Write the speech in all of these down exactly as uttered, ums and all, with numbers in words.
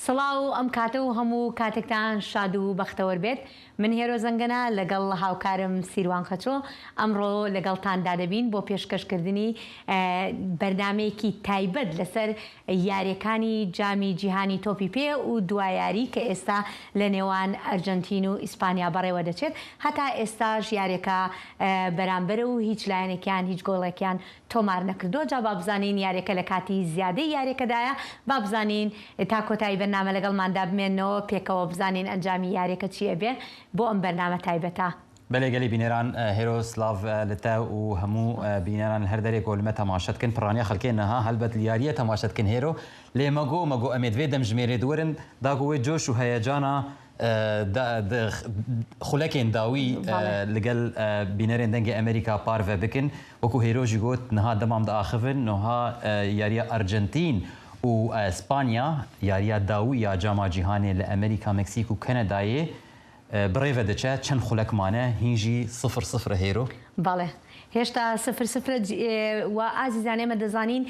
سڵاو، ئەم کاتە و هەموو کاتێکتان شاد و بەختەوەر بێت. من هێرۆ زەنگەنە لەگەڵ هاوکارم سیروان خەچۆ ئەمڕۆ لەگەڵتاندا دەبین بۆ پێشکەشکردنی، ئە، بەرنامەیەکی تایبەت لەسەر یاریەکانی جامی جیهانی تۆپی پێ و دوا یاری کە ئێستا لە نێوان ئەرجەنتین و ئیسپانیا بەڕێوە دەچێت. هەتا ئێستاش یاریەکە، ئە، بەرامبەرە و هیچ لایەنێکیان هیچ گۆڵێکیان تۆمار نەکردووە. جا با بزانین یاریەکە لە کاتی زیادەی یاریەکەدایە. با بزانین تا کۆتایی بەرنامە لەگەڵماندا بمێنەوە، پێکەوە بزانین ئەنجامی یاریەکە چی ئەبێ بۆ ئەم بەرنامە تایبەتە. بەلێ گەلی بینێران، ئە، هێرۆ سلاڤ، ئە، لە تە و هەموو، ئە، بینێران لە هەر دەرێک و لەمە تەماشەت کن. پڕانیا خەلکێ نەها، هەلبەت یاریە تەماشەت کن هێرۆ. لێ مەگۆ، مەگۆ ئەمێ دوێ دەم ژمێرێ دوەرن، داگۆ وێ جۆش و هەیەجانە، ئە، دا، دە، خ-، خولەکێن داوی، ئە، بەڵێ. لەگەل، ئە، بینەرێن دەنگی ئەمریکا پارڤە بکن. وەکو هێرۆ ژی گۆت، نها دەمام دەاخڤن، نها، ئە، یاریە ئەرجەنتین و، ئە، ئیسپانیا، یاریە داوی یا جاما جیهانێ لە ئەمریکا، مەکسیک و کەنەدایێ، ئە، بڕێڤە دەچە، چەند خولەک مانە، هینجی سفر سفر هێرۆ. بەڵێ. هێشتا سفر سفر ج-، ئێ، و ئازیزان ئێمە دەزانین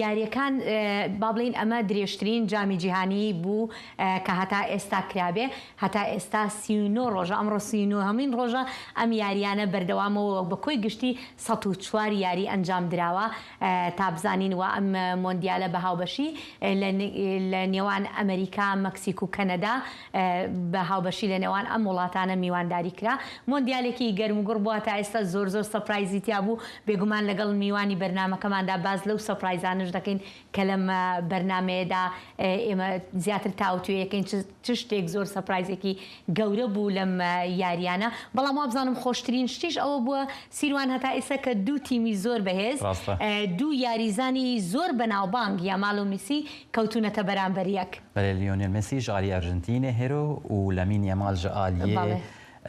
یاریەکان، ئێ، با بڵین ئەمە درێژترین جامی جیهانی بوو، ئێ، کە هەتا ئێستا کرابێ. هەتا ئێستا سی و نۆ ڕۆژە، ئەمڕۆ سی و نۆ هەمین ڕۆژە ئەم یاریانە بەردەوامەوە بە کۆی گشتی سەد و چوار یاری ئەنجام دراوە، ئێ، تا بزانین و ئەم مۆندیالە بە هاوبەشی، ئێ، لە نێ-، لە نێوان ئەمریکا، مەکسیک و کەنەدا، ئێ، بە هاوبەشی لە نێوان ئەم وڵاتانە میوانداری کرا. مۆندیالێکی گەرموگوڕ بووە، تا ئێستا زۆر زۆر سەپرایزی تیا بوو. بێگومان لەگەڵ میوانی بەرنامەکەماندا باز لەو سەپرایزانەش دەکەین کە لەم، ئە، بەرنامەیەدا، ئێ، ئێمە زیاتر تاوتوێ یەکەین چ، چ شتێک زۆر سەپرایزێکی گەورە بوو لەم، ئە، یاریانە. بەڵام وابزانم خۆشترین شتیش ئەوە بووە، سیروان، هەتا ئێستا کە دوو تیمی زۆر بەهێز، ڕاستە. ئە، دوو یاریزانی زۆر بەناوبانگ، یامال و میسی، کەوتونەتە بەرامبەر یەک. بەلێ، لیۆنێل مێسی ژ ئالی ئەرژەنتینێ هێرۆ و لەمین یەمال ژ ئالیێ، بەڵێ.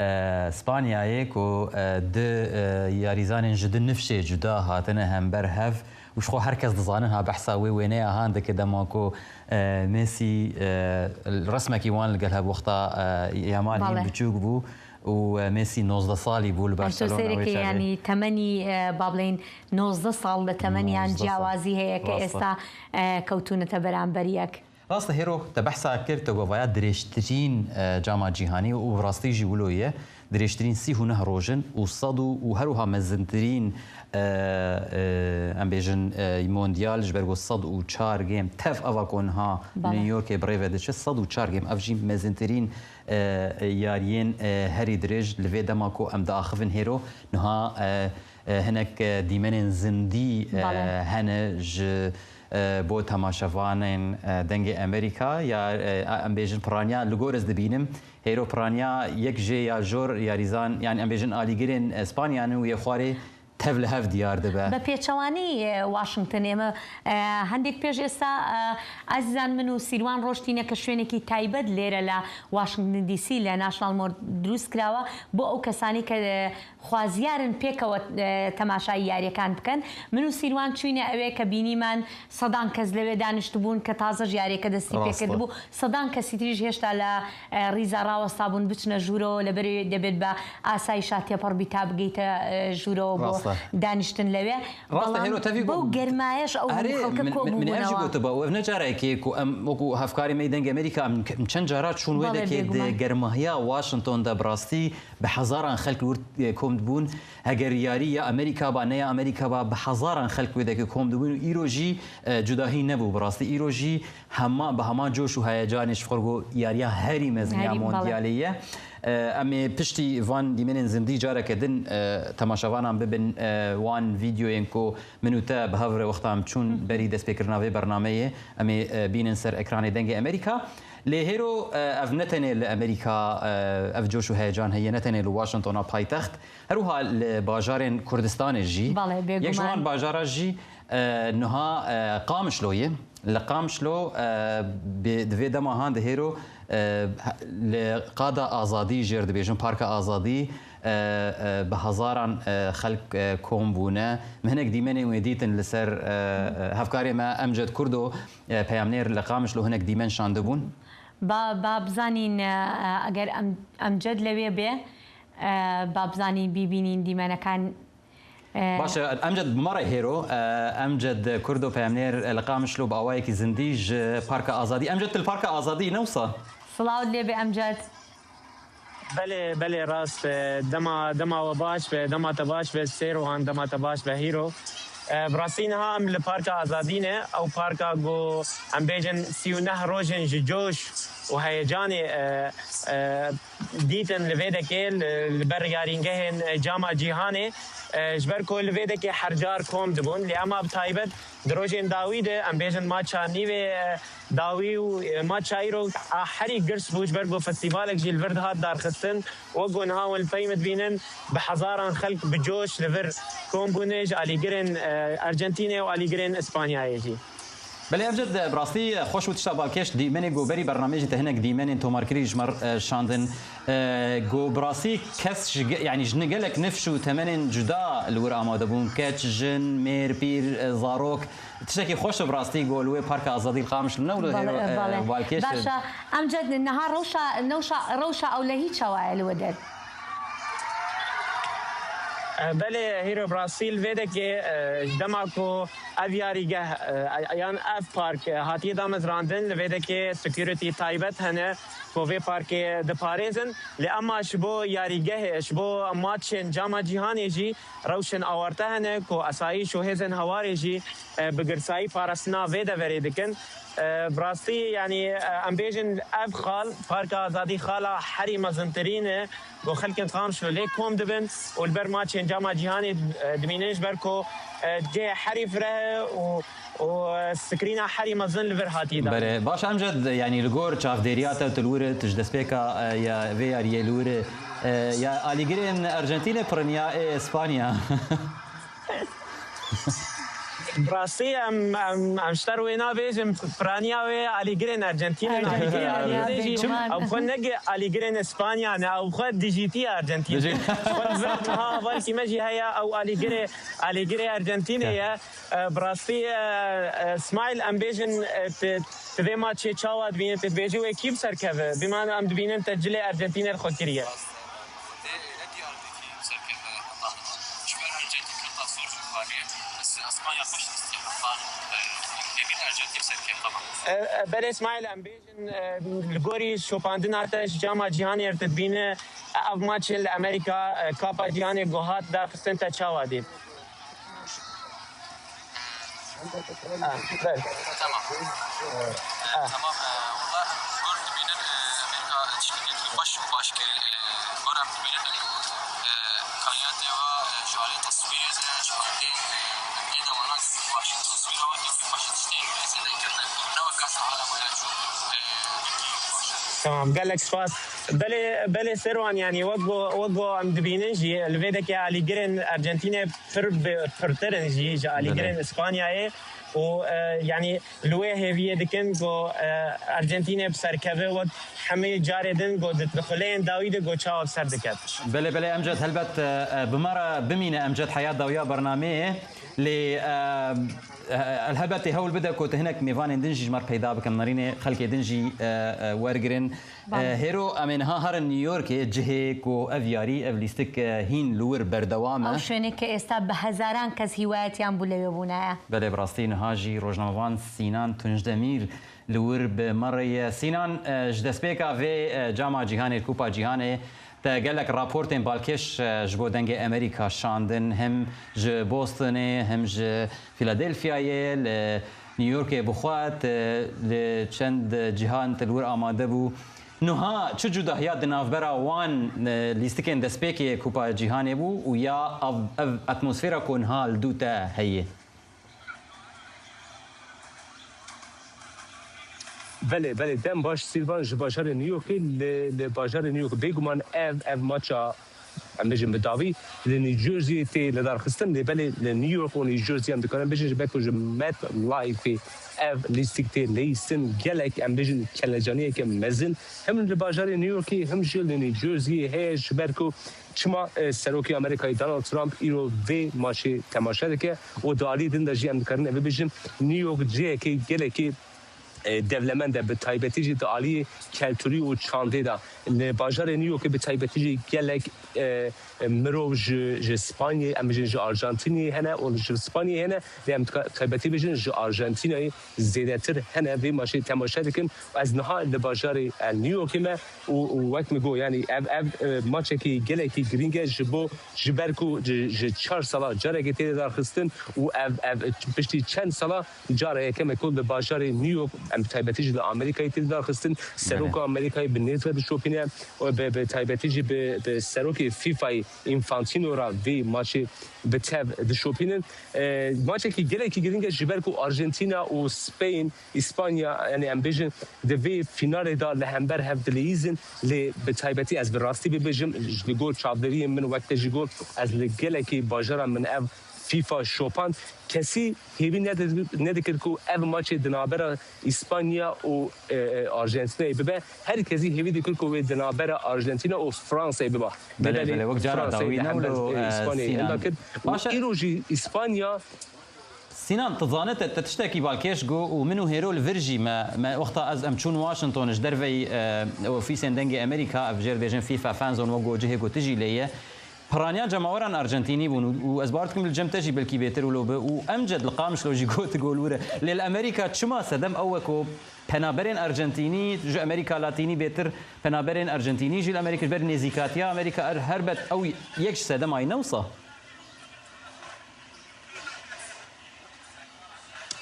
ئە، ئیسپانیایێ کو، ئە، di، ئە، یاریزانێن ji di nifşê cuda hatine hember hev û ji xwe her kes dizanin ha behsa wê wêneya han dike dema ku، ئە، مێسی، ئە، resmekî wan li gel hev wexta، ئە، یەمال هین، بەڵێ. بچووک بوو و، ئە، مێسی nozdeh salî bû li Barcelona wê çaxê. یعنی تەمەنی، ئە، با بڵێن نۆزدە ساڵ لە تەمەنیان نۆزدە ساڵ. جیاوازی هەیە کە ڕاستە. ئێستا، ئە، کەوتونەتە بەرامبەر یەک. ڕاستە هێرۆ، تە بەحسا کرد، تە گۆڤایا درێژترین، ئە، جاما جیهانی و ڕاستی ژی ولۆیە، درێژترین سی و نەه ڕۆژن و سەد و، و هەروها مەزنترین، ئە، ئە، ئەم بێژن، ئە، مۆندیال، ji ber ku sed û çar game tev ava ku niha بەڵێ. نیویۆرکê bi rê ve diçe, sed û çar game, ev jî mezintirîn، ئە، یاریên، ئە، herî dirêj li vê dema ku em diaxivin hêro, niha، ئە، ئە، hinek، ئە، dîmenên zindî، ئە، بەڵێ. Hene ji، ئە، bo temaşevanên، ئە، Dengê Amerîka ya، ئە، em bêjin piraniya li gor ez dibînim. Hêro piraniya yek jê ya jor yarîzan, yani em bêjin alîgirên، ئە، Spanyane û yê xwarê tev li hev diyar dibe. بە پێچەوانی، ئە، واشنگتن ئێمە، ئە، هەندێک پێش ئێستا، ئە، ئازیزان من و سیروان ڕۆشتینە کە شوێنێکی تایبەت لێرە لە واشنگتن دی سی لە ناشنال مۆر دروست کراوە بۆ ئەو کەسانی کە، ئە، خوازیارن پێکەوە، ئە، تەماشای یاریەکان بکەن. من و سیروان چوینە ئەوێ کە بینیمان سەدان کەس لەوێ دانیشتبوون کە تازە ژیارێکە دەستی پێ ڕاستە. کردبوو. سەدان کەسی تریش هێشتا لە، ئە، ڕیزا ڕاوەستا بوون بچنە ژوورەوە، لەبەرێ دەبێت بە ئاسایشا تێپەڕ بی تا بگەیتە، ئە، ژوورەوە بۆ ڕاستە. دانیشتن لەوێ. ڕاستە، بەڵام هێرۆ تەوی بەو گو-، گەرمایەش ئەو هەموو ئەرێ، خەڵکە من، من، من ئەوجی کۆبوونەوە. گوتبە، ئەو ئەڤنە جارێکێ کو ئەم وەکو هەفکاری مەی دەنگ ئەمریکا، ئەم ک-، چەند جارا چوون وێ بەڵێ، دەکێت بێگومان. گەرماهیا واشنتۆندا بڕاستی بە هەزاران خەلک ورد، ئێ، کۆم دبوون. ئەگەر یاری یا ئەمریکا با، نە یا ئەمریکا با، بە هەزاران خەلک وێ دەکێت کۆم دبوون و ئیرۆژی، ئە، جوداهی نەبوو بڕاستی. ئیرۆژی هەما، بە هەمان جۆش و هەیەجانیش فخۆرگۆ یاریا هەری مەزنیا هەری، بەڵێ. مۆندیالەیە. ئە، ئەمێ پشتی ڤان دیمێنێن زندی جارەکە دن، ئە، تەماشەڤانان ببن، ئە، وان ڤیدیۆیەن کو من و تە بە هەڤرێ وەختام چوون بەری دەستپێکردنا vê bernameyê. Em ê، ئە، bînin ser ekranê Dengê Amerîka. Lê hêro، ئە، ev ne tenê li Amerîka، ئە، ev coş û heyecan heye، ne tenê li Washingtona paytext. Her wiha li bajarên Kurdistanê jî. بەڵێ، بێگومان. Yek ji wan bajara jî، ئە، niha، ئە، Qamişlo ye. Li Qamişlo, e, bi, di vê dema han di hêro, e, li Qada Azadî jêr dibêjin, Parka Azadî, e, e, bi hezaran, e, xelk, e, kom bûne. Min hinek dîmenên wê dîtin li ser, e, e, hevkarê me Emced Kurdo, e, peyamnêr li Qamişlo hinek dîmen şandibûn. Ba, ba bizanîn, e, e, eger em, Emced lewê bê, e, ba bizanîn bibînîn dîmenekan. Baş e, Emced, bi me re hêro, e, Emced Kurdo peyamnêr, e, li Qamişlo bi awayekî zindî ji Parka Azadî. Emced, tu li Parka Azadî ne wisa? Silav lê be Emced. Belê, belê, rast e. Dema, dema we baş be, dema te baş be, Sêrohan, dema te baş be, Hîro. E, bi rastî niha em li Parka Azadî ne. Ew parka ku em bêjin sî û neh rojên ji coş û heyecanê, e, e, dîtin li vê dekê, li, li ber yarîngehên, e, Cama Cîhanê, e, ji ber ku li vê dekê her car kom dibûn, lê ema bi taybet di rojên dawî de, em bêjin maça nîvê, e, dawî û, e, maça îro a herî girs bû, ji ber ku festîvalek jî li vir dihat darxistin, wek ku niha hûn li pey min dibînin, bi hezaran xelk bi coş li vir kom bûne ji alîgirên, e, Arjantînê û alîgirên Îspanyayê jî. Belê Emced, bi rastî xweş û tişta balkêş dîmenê ku berî bernameyê jî te hinek dîmenên tomarkirî ji me re, e, şandin. E, ku bi rastî kes ji ge-, yanî ji gelek nifş û temenên cuda li wir amade bûn. Keç, jin, mêr, pîr, e, zarok. Tiştekî xweş e bi rastî ku li wê Parka Azadî li Qamişlo ne wilo Bale, hêro, e, bale. balkêş e. Baş e, Emced, niha rewşa, newşa, rewşa ewlehî çawa ye li we der? E, belê, Hîro, bi rastî li vê dekê, e, ji dema ku ev yarîgeh, e, yan ev park, e, hatiye damezrandin, li vê dekê security taybet hene ku vê parkê diparêzin. Lê ema ji bo yarîgehê, ji bo maçên Cama Cîhanê jî rewşên awarte hene ku asayîş û hêzên hewarê jî, e, bi girsayî parastina vê deverê dikin. E, bi rastî, yanî, e, em bêjin ev xal, Parka Azadî xala herî mezintirîn e. Ku xelkên Qamişlo lê kom dibin û li ber maçên Cama Cîhanê, e, dimînin, ji ber ku, e, cihê herî fireh e û, û, e, scrîna herî mezin li vir hatî dan. Belê, baş Emced, yanî li gor çavdêriya te tu li wir tu ji destpêka, e, ya vê yariyê li wir, e, ya alîgirên Arjantînê pirin ya ê Îspanya? Bi rastî em, em, em ji te re wê nabêjin, piraniya wê alîgirên Arjantînê ne, Arjantînê alîgirên ne, Arjantînê jî, bêguman. Ew xwe ne alîgirên Îspanya ne, ew xwe dijîtî Arjantîn. Dijî- Xwe li vir niha hevalkî me jî heye, ew alîgirê, alîgirê Arjantînê ye. E, bi rastî, e, e, Smail, em bêjin, e, tu, tu vê maçê çawa dibînî, tu dibêjî wê kî bi ser keve? Bîman em dibînin te cilê Arjantînê li xwe kiriye. Xwedê ne diyar dikî serkefta Heta niha ji ber Arjantîn kefta sor ji xwariyê. Ez Espanya xweş distiya Heta, e, hêvî Arjantîn serkefta me. E, e, belê Smail, em bêjin, e, li gorî şopandina te ji Cama Cîhanê re tu dibîne, e, ev maçê li Amerîka, e, Kapa Cîhanê ku hat darxistin te çawa dît? Ha, belê. Tamam. Ha. Tamam, e, wala em gor dibînin, e, Amerîka tiştekî baş û baş kir, e, gor em dibînin, e, kayetê wa, e, ji alî teswîrê de, ji alî, e, lê de wana baş, teswîra wa kî baş tiştê zêde kirine. Ne wek ka hala waya çû, e, baş. Tamam, gelek spas. Belê, belê Serwan, yanî wek ku, wek ku em dibînin jî, li vê dekê alîgirên Arjantînê pir bi, pirtir in jî ji alîgirên Belê. Îspanyayê û, e, yanî li wê hêviyê dikin ku, e, Arjantînê bi serkeve wek hemî carê din ku di, di xuleyên dawî de ku çawa bi ser diket. Belê, belê, Emced, helbet, e, e, bi me re bimîne, Emced, heya dawiya bernameyê. Lê, e, e, helbet tê hewl bide ku tu hinek mêvanên din jî ji me re peyda bikin, nerînê xelkê din jî, e, e, wergirin. Belê. E, hêro em ê niha herin New Yorkê, cihê ku ev yarî, ev lîstik, e, hîn li wir berdewam e. Ew şwênê ke êsta bi hezaran kes hîwayetiyan bû lewê bûne ye. Belê, bi rastî niha jî rojnamevan Sînan Tuncdemîr li wir bi me re ye. Sînan, e, ji destpêka vê, e, Cama Cîhanê, Kupa Cîhanê, te gelek raportên balkêş, e, ji bo Dengê Amerîka şandin, him ji Bostonê, him ji Filadelfyayê, li New Yorkê bi xwe, tu li çend cihan tu li wir amade bû. Niha çi cudahiya di navbera wan, e, lîstikên destpêkê Kupa Cîhanê bû û ya ev, ev atmosfera ku niha li dû te heye? Belê, belê, dem baş Sîlvan, ji bajarê New Yorkê, li, li bajarê New York bêguman ev, ev maça em bêjin bi dawî li New Jerseyê tê lidarxistin, lê belê li New York û New Jersey em dikarin bêjin, ji ber ku ji MetLife ev lîstik tê leyîstin, gelek em bêjin kelecaniyeke mezin him li bajarê New Yorkê him jî li New Jerseyê heye, ji ber ku çima, e, Serokê Amerîkayê Donald Trump îro vê maçê temaşe dike û di aliyê din de jî em dikarin ev bibêjin, New York cihekê gelekî e, dewlemend e, bi taybetî jî di aliyê keltûrî û çandê de. Li bajarê New Yorkê bi taybetî jî gelek, e, e, mirov ji, ji Spanyê, em bijin ji Arjantînê hene û ji Spanyê hene, lê em dika-, taybetî bijin ji Arjantînayê zêdetir hene vê maçê temaşe dikin. Ez niha li bajarê, e, New Yorkê me û, û wek min got, yanî ev, ev, e, maçekî gelekî girîng e ji bo, ji ber ku ji, ji çar sala carekê tê lidarxistin û ev, ev piştî çend sala cara yekemê ku li bajarê New York, em bi taybetî jî li Amerîkayê tê lidarxistin, seroka Amerîkayê bi nêz ve dişopîne û bi, bi taybetî jî bi, bi serokê FIFAyê Infantino re vê maçê bi tev dişopînin. E, maçekî gelekî girîng e ji ber ku Arjantina û Spain, Îspanya, yanî em bêjin di vê fînalê de li hember hev dileyîzin, lê bi taybetî ez bi rastî bibêjim, ji li gor çavdêriyên min wek te jî got, ez li gelekî bajara min ev FIFA şopand. Kesî hêvî nedi-, nedikir ku ev maçê di navbera Îspanya û, e, e, Arjantînayê bibe. Her kesî hêvî dikir ku wê di navbera Arjantina û Fransayê biba. Belê, Belê, belê, wek cara Fransayê dawî di ne hember, wilo, e, e, Îspanyayê Sînan. Henda kir. Û Baş e. Îro jî Îspanya Sînan, tu zanî te, te tiştekî balkêş got û min û Hêro li vir jî me, me wexta ez em çûn Washington ji derveyî, e, ofîsên Dengê Amerîka, ev jê re dibêjin FIFA Fan Zone, wek got cihê ku tu jî lê ye. Piraniya cemaweran Arjantînî bûn û, û ez bawer dikim li cem te jî belkî bêtir wilo bi û em ced li Qamişlo jî gotigo li wir e. Lê li Amerîka çima sedem ew e ku penaberên Arjantînî ji Amerîka Latînî bêtir, penaberên Arjantînî jî li Amerîka ji ber nêzîkatiya Amerîka er-, herbet ew yek ji sedema ye, ne wisa?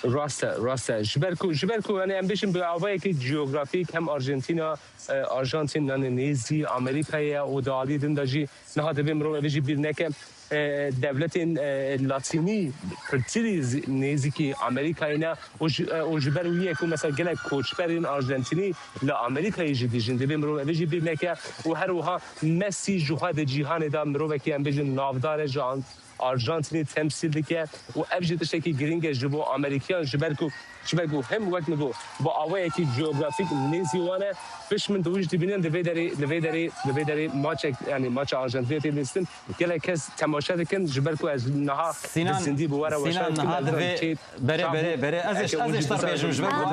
Rast e, rast e. Ji ber ku, ji ber ku, yani, em bêjin bi awayekî ciyografîk hem Arjantina, e, Arjantin, yani, nêzî Amerîkayê ye û di aliyê din de jî niha divê mirov evê jî bîr neke. E, dewletên, e, Latînî pirtirî zî-, nêzîkî Amerîkayê ne û ji, e, û ji ber wî ye ku mesela gelek koçberên Arjantînî li Amerîkayê jî dijîn. Divê mirov evê jî bîr neke û her wiha Messi ji xwe di cîhanê de mirovekî, em bêjin, navdar e, ji an-, Arjantînê temsîl dike û ev jî tiştekî girîng e ji bo Amerîkiyan, ji ber ku, ji ber ku hem wek min got, bi awayekî ciyografîk nêzî wan e. Pişt min di wî jî dibînin, li vê derê, li vê derê, li vê derê maçek, yani maça Arjantînê tê lîstin. Gelek kes temaşe dikin, ji ber ku ez niha Sinan, bi zindî bi we re Sinan, weşan dikim, niha ez divê, çê Berê, çav berê, bû. Berê. Ez ê, Eke ez û ê jî ştar bêjim ji ber ku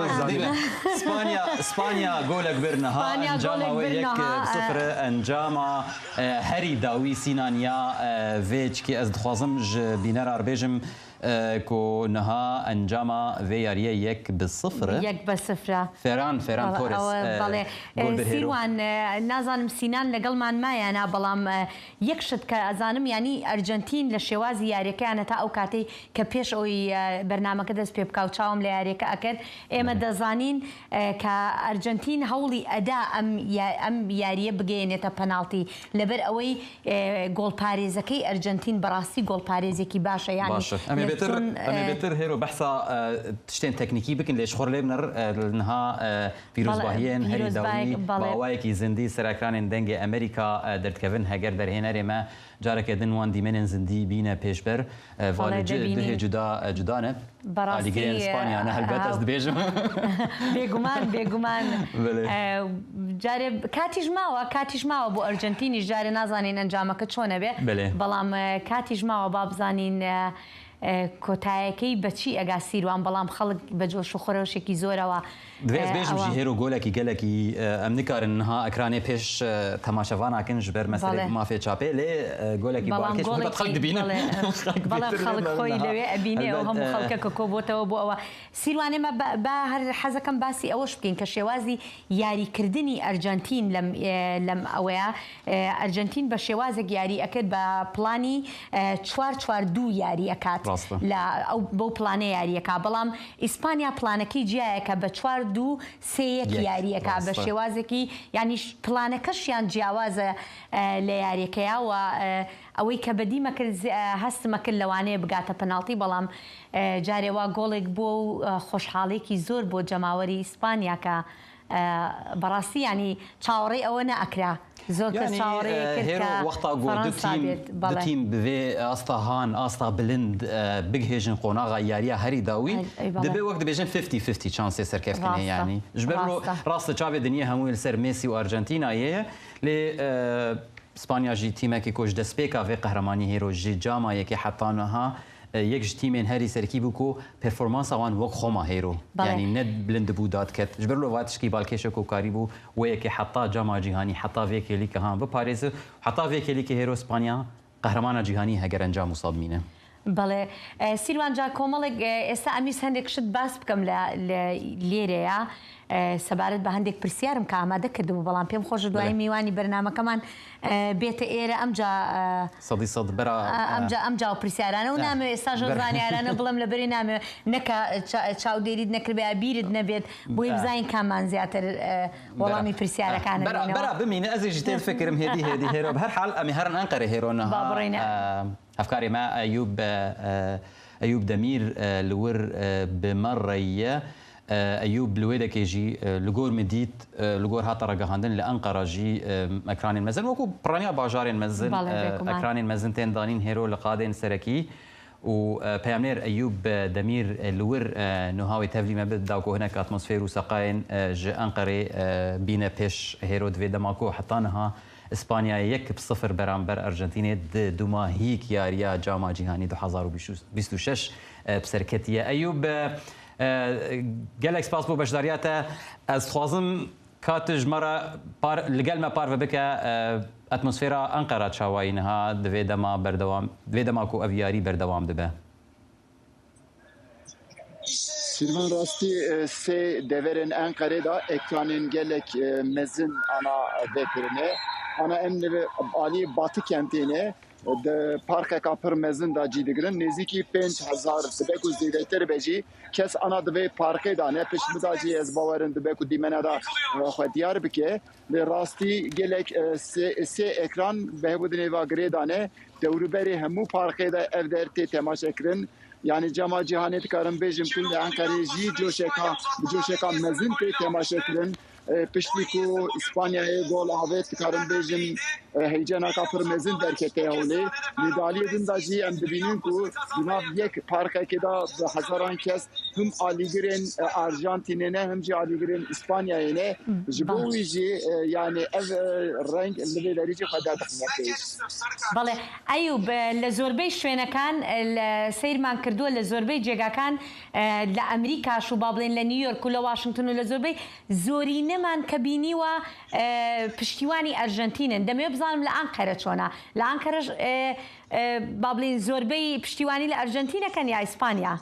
Spanya, Spanya golek bir niha, Spanya encama golek wê bir yek niha, sifir e, encama, e, herî dawî Sinan ya, e, vê çikî ez dixwazim ji bînera re bêjim, e, ku niha encama vê yariyê yek bi sifir e. Yek bi sifir e. Ferran, Ferran Valla, Torres, ew, e, belê. E, gol bir Hêro. Sîrwan, e, nazanim Sinan legelman maye ne, belam, e, Yek şit ke ezanim, yanî Ercentin li şêwazî yariyekeyane ta ew katê ke pêş ewî, e, bernameke dest pê bika û çawim lê yariyeke ekir, ême Belê. dezanîn, e, ke Ercentin hewlî eda em ya-, em yariyê bigeyênête penaltî. Li ber ewey, e, golparêzekey Ercentin bi rastî golparêzekî baş e. Yanî Baş e. Em ê bêtir, Neptun, em ê e, bêtir hêro behsa, e, tiştên teknîkî bikin, lê ji xwe re lê binir, e, niha, e, Pîrozbahiyên herî dawî bi awayekî zindî ser ekranên Dengê Amerîka, e, derdikevin. Heger derhênerê me careke din wan dîmenên zindî bîne pêşber, e, valê ci duhê cuda, e, cuda ne. Alîgirên Spanya ne, helbet ez dibêjim. Bêguman, bêguman. Belê. E, carê katî ji mawa, katî ji mawa bo Ercentînî, carê nazanîn encameke çone be. Belê. Belam, e, katî ji mawa ba bizanîn, e, E, kotayekey be çî ega Sîrwan, belam xelk be coş û xurewşekî zor ewa. Divê ez, e, bêjim jî hêro golekî gelekî, e, em nikarin niha ekranê pêş, e, temaşevana kin ji ber meselê Belê. mafê çapê, lê, e, golekî Belam balkêş, golekî, helbet xelk dibînin. Belê, e, Xelk belê bêtir xelk lê xweyî belê. lewê ebînê û Helbet, hemû e, xelke ke kobotewe bo ewa. Sîrwanê me be, be her hezekem basî ewe şibkin ke şêwazî yarîkirdinî Ercentîn lem, e, lem ewe ye. E, Ercentîn be şêwazek yarî ekir, be planî, e, çar çar du yarî ekat. Rast e. La ew, bew planê yarî eka. Belam Îspanya planekî ciyayeke be çar du sê yek Yek, yarî eka. Be rast e. şêwazekî, yanî ş-, planeke şiyan ciyawaz e, e, lê yarîeke ya wa, e, ewey ke bedî me kir, z-, e, hest me kir lewanê bigate penaltî, belam, e, carê wa golek bo, e, xweşhalêkî zor bo cemawerî Îspanya ke E, بەڕاستی، یانی، چاوەڕێی ئەوە نەئەکرا. زۆر کەس یانی، چاوەڕێی ئە، کرد هێرۆ کە وەختا گۆ دو فەڕەنسا تیم، بێت. دو بەڵێ. تیم ببێ ئاستا هان، ئاستا بلند، ئە، بگهێژن قۆناغا یاریە هەری داوی. ئەی، ئەی، بەڵێ. دەبێ وەک دبێژن فیفتی فیفتی چانسێ سەرکەفتنێ ڕاستە. یانی. Ji ber ڕاستە. ڕاستە چاوێ دنیا هەموو لەسەر مێسی و ئەرجەنتینایە، لێ، ئە، ئیسپانیا jî tîmekê ku ji destpêka vê qehremanî hêro ji cama yekê heta niha، ئە، یەک ji tîmên herî serkî bû ku performansa wan wek xwe ma hêro. بەڵێ. یانی ne bilind bû dadiket. Ji ber lo va tişkî balkêşe ku karîbû wê yekê heta cama cîhanî, heta vê kêlîke han biparêze. Heta vê kêlîke hêro Spanya qehremana cîhanî heger encam wisa bimîne. بەڵێ. ئە، سیروان جان، کۆمەڵێک، ئە، ئێستا ئەم ویست هەندێک شت باس بکەم لە، لە لێرەیە. ئە، سەبارەت بە هەندێک پرسیارم کە ئامادە کردبوو، بەڵام پێم خۆش دوای بەڵێ. میوانی بەرنامەکەمان، ئە، بێتە ئێرە. ئەمجا، ئە، سەدی سەد بەرا، ئە، ئە، ئەمجا، ئەمجا و پرسیارانە و ئە، نامەوێ ئێستا ژۆ بەرا. زانیارانە بڵێم لە بەرێ نامەوێ نەکە چا-، چاودێریت نەکردبێ، بیرت نەبێت، بۆی ئە. بزانین کاممان زیاتر، ئە، وەڵامی بەرا. پرسیارەکانە ئە، بەرا، دێنەوە. بەرا بمینە، ئەزێ ژی تێ فکرم هێدی، هێدی، هێرۆ. بە هەر حال، ئەمێ هەرن ئەنقەرە هێرۆ نەها. با بڕینە. ئە، هەفکارێ مە ئەیوب، ئە، ئە، ئەیوب دەمیر، ئە، li wir، ئە، bi me re ye. ئە، ئەیوب li wê dekê jî، ئە، li gor min dît، ئە، li gor hate ragihandin li Enqera jî، ئە، ekranên mezin، wekû piraniya bajarên mezin، بەڵێ، ئە، بێگومان. Ekranên mezin tên danîn hêro li qadên serekî. û، ئە، peyamnêr Eyûb، ئە، Demîr، ئە، li wir، ئە، nuha wê tevlî me bid, da ku hinek atmosfêr û seqayên، ئە، ji Enqerê، ئە، bîne pêş hêro di vê dema ku heta niha Îspanyayê yek bi sifir beramber Arjantînê di dumahîk yariya Cama Cîhanî du hezar û bîst û şeş، ئە، bi ser ketiye. Eyûb، ئە، ئە، gelek spas bo beşdariya te. Ez dixwazim ka tu ji me re par-, li gel me parve bike، ئە، atmosfêra Enqera çawayî niha di vê dema berdewam, di vê dema ku ev yarî berdewam dibe. Sîrvan rastî, e, sê deverên Enqerê de ekranên gelek, e, mezin ana vekirine. Ana em li alî Batı kentê ne, di parkeka pir mezin de cî digirin. Nêzîkî pênc hezar dibe ku zêdetir be jî kes ana di vê parkê de ne. Pişt min de jî ez bawerim dibe ku dîmena de, e, xwe diyar bike. Lê rastî gelek, e, sê, sê ekran bi hevû dinê va girê dane. Dewrûberê hemû parkê de ev der tê temaşe kirin. Yanî Cema Cîhanê dikarim bêjim ku li Enqerê jî coşeka, bi coşeka mezin tê temaşe kirin. E, piştî ku Îspanyayê gol avêt, dikarim bêjim, e, heyecanaka pir mezin derkete holê. Lê di aliyê din de jî em dibînin ku di nav yek parkekê de bi hezaran kes him alîgirên, e, Arjantînê ne, him jî alîgirên Îspanyayê ne. Ji bo wî jî, e, yanî ev, e, reng li vê derê jî xwe derdixîne pêş. بەڵێ، ئەیوب، لە زۆربەی شوێنەکان، لە سەیرمان کردووە، لە زۆربەی جێگاکان، لە ئەمریکاش و با بڵێن لە نیویۆرک و لە واشنگتن و لە زۆربەی، زۆرینەمان کە بینیوە، پشتیوانی ئەرژەنتینن. دەمەوێت بزانم لە ئەنقەرە چۆنە؟ لە ئەنقەرەش، با بڵێن زۆربەی پشتیوانی لە ئەرژەنتینەکەن یا ئیسپانیا؟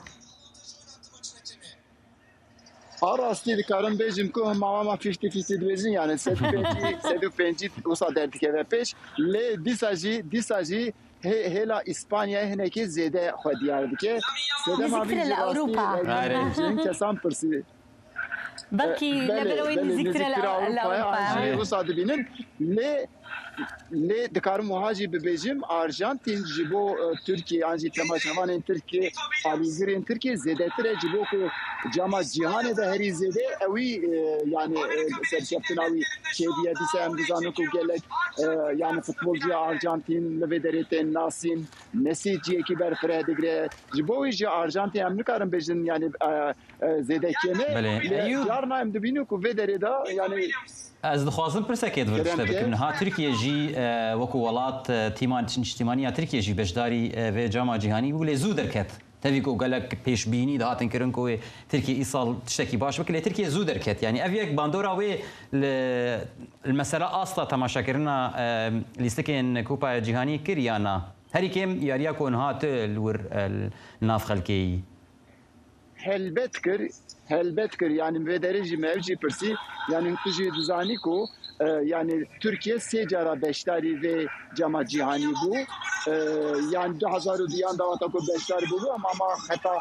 A rastî dikarim bêjim ku hema hema fîftî fîftî dibêjin, yani sed û pêncî, sed û pêncî wisa derdikeve pêş. Lê dîsa jî, dîsa jî hê-, hêla Îspanyayê hinekî zêde xwe diyar dike. Sedema vî jî rastî, Ewropa. Kesan pirsî. Belkî, e, belê, leberewe belê, nêzîktir e li Ewropa. An jî wisa dibînin. Lê Lê dikarim wiha jî bibêjim, Arjantin ji bo, e, Tirkiye, an jî temaşevanên Tirkiye, alîgirên Tirkiye zêdetir e, ji bo ku cama cîhanê de herî zêde ewî, e, yani, e, serkeftina wî kêdiye. Dîsa em dizanin ku gelek, e, yani futbolciya Arjantin li vê derê tên nasîn, Mesî ciyekî berfireh digire. Ji bo wî jî Arjantin em nikarin bêjin, yani, e, e, zêde kêm e. Belê. Lê carna em dibînin ku vê derê de, yani, Ez dixwazim pirsekê di vir tişte bikim. Niha Tirkiye jî, e, wekû welat, e, tîma niştîmaniya Tirkiye jî beşdarî, e, vê cama cîhanî bû, lê zû derket. Tevî ku gelek pêşbînî dihatin kirin ku wê Tirkiye îsal tiştekî baş bike, lê Tirkiye zû derket. Yani ev yek bandora wê li, li mesela asta temaşekirina, e, lîstikên Kupaya Cîhanî kir ya na? Herî kêm yariya ku niha tu li wir, e, li nav xelkê yî. Helbet kir, helbet kir. Yani vê derê jî me ev jî pirsî. Yani tu jî dizanî ku, e, yani Tirkiye sê cara beşdarî vê cema cîhanî bû. E, yani du hezar û duyan de wata ku beşdar bûbû, ama, ama heta,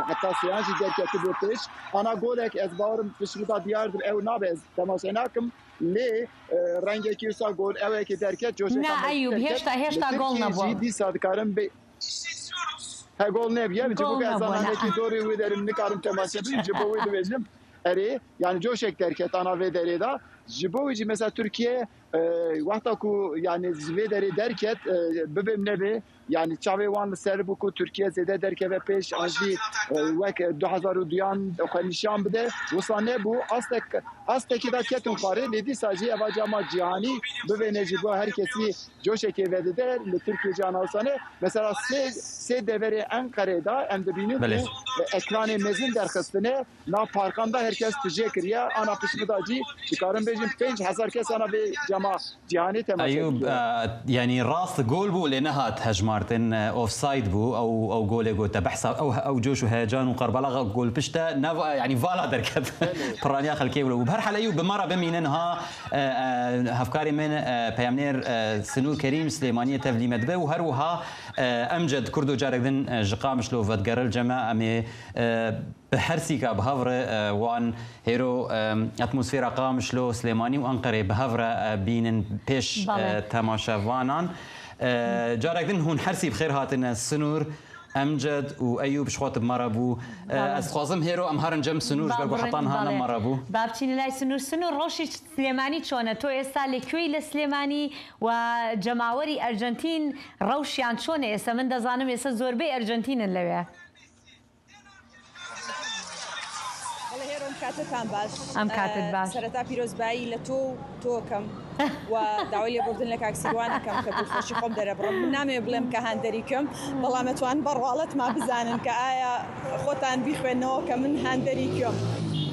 heta sêyan jî derketibû pêş. Ana golek ez bawerim piştgirî da diyar dib, ew nabe, ez temaşe nakim. Lê, e, rengekî wisa gol, ewekî derket, coşeka Na, mezin Eyûb, derket. Hêşta, hêşta gol nebû. Jî dîsa dikarim bê-, He, gol nebûye. Ji bo Gol ke ez nebû, zananekî ne. Dorê wê derim nikarim temaşe bikim, ji bo wê dibêjim. Erê, yani coşek derket ana vê derê de. Ji bo wî jî mesela Tirkiye, e, wexta ku yani ji vê derê derket, e, bibê nebê, yani çavê wan li ser bû ku Tirkiye zêde derkeve pêş an jî, e, wek du hezar û duyan xwe nîşan bide. Wisa nebû. Astek, astekî de ketin xwarê, lê dîsa jî eva cama cîhanî bibêne ji bo her kesî coşekê vedide li Tirkiye jî ana wisa ne. Mesela sê, sê deverê Enqerê de em dibînin Belê. ku, e, ekranê mezin derxistine. Nav parkan de her kes tijê kiriye. Ana piştî da jî dikarin bêjin pênc hezar kes ana vê cema cîhanê temaşe Eyûb, kiriye. e, yanî rast gol bû lê nehat hejmartin, e, offside bû. Ew, ew golê got te behsa ew, ew coş û heyecan û qerbalaxa gol pişt te nav, e, yanî vala derket. Belê. Piraniya xelkê wilo bû. Bi her hal Eyûb bi me re bimînin ha, e, e, hevkarê min, e, peyamnêr, e, Sinûr Kerîm Silêmaniyê tevlî me dibe û her wiha, e, Emced Kurdo carek din, e, ji Qamişlo vedigeril cem me. Em ê, e, Bi hersîka bi hev re, e, wan hêro, e, atmosfera Qamişlo, Silêmanî û Enqerê bi hev re, e, bînin pêş, Belê. e, temaşevanan. E, carek din hûn hersî bi xêr hatine Sinûr, Emced û Eyûb ji xwe tu bi me re bû. E, Belê. ez dixwazim hêro em herin cem Sinûr ji ber ku Ba hetan birin, hane belê. me re bû. Ba biçîne lay Sinûr. Sinûr, rewşî Silêmanî çon e? To êsta li kuyê li Silêmanî û cemawerî Ercentîn rewşiyan çon e êsta? Min dizanim êsta zorbey Ercentîn in lewê. بەڵێ هێرۆم، کاتتان باش. ئەم کاتت باش. سەرەتا پیرۆزبایی لە تۆ و تۆکەم و داوای لێبوردن لە کاک سیروانەکەم کە دڵخۆشی خۆم دەرەبڕم. من نامەوێ بڵێم کە هاندەریکم، بەڵام ئەتوان بەڕواڵەتما بزانن کە ئایا خۆتان بیخوێنەوە کە من هاندەریکم.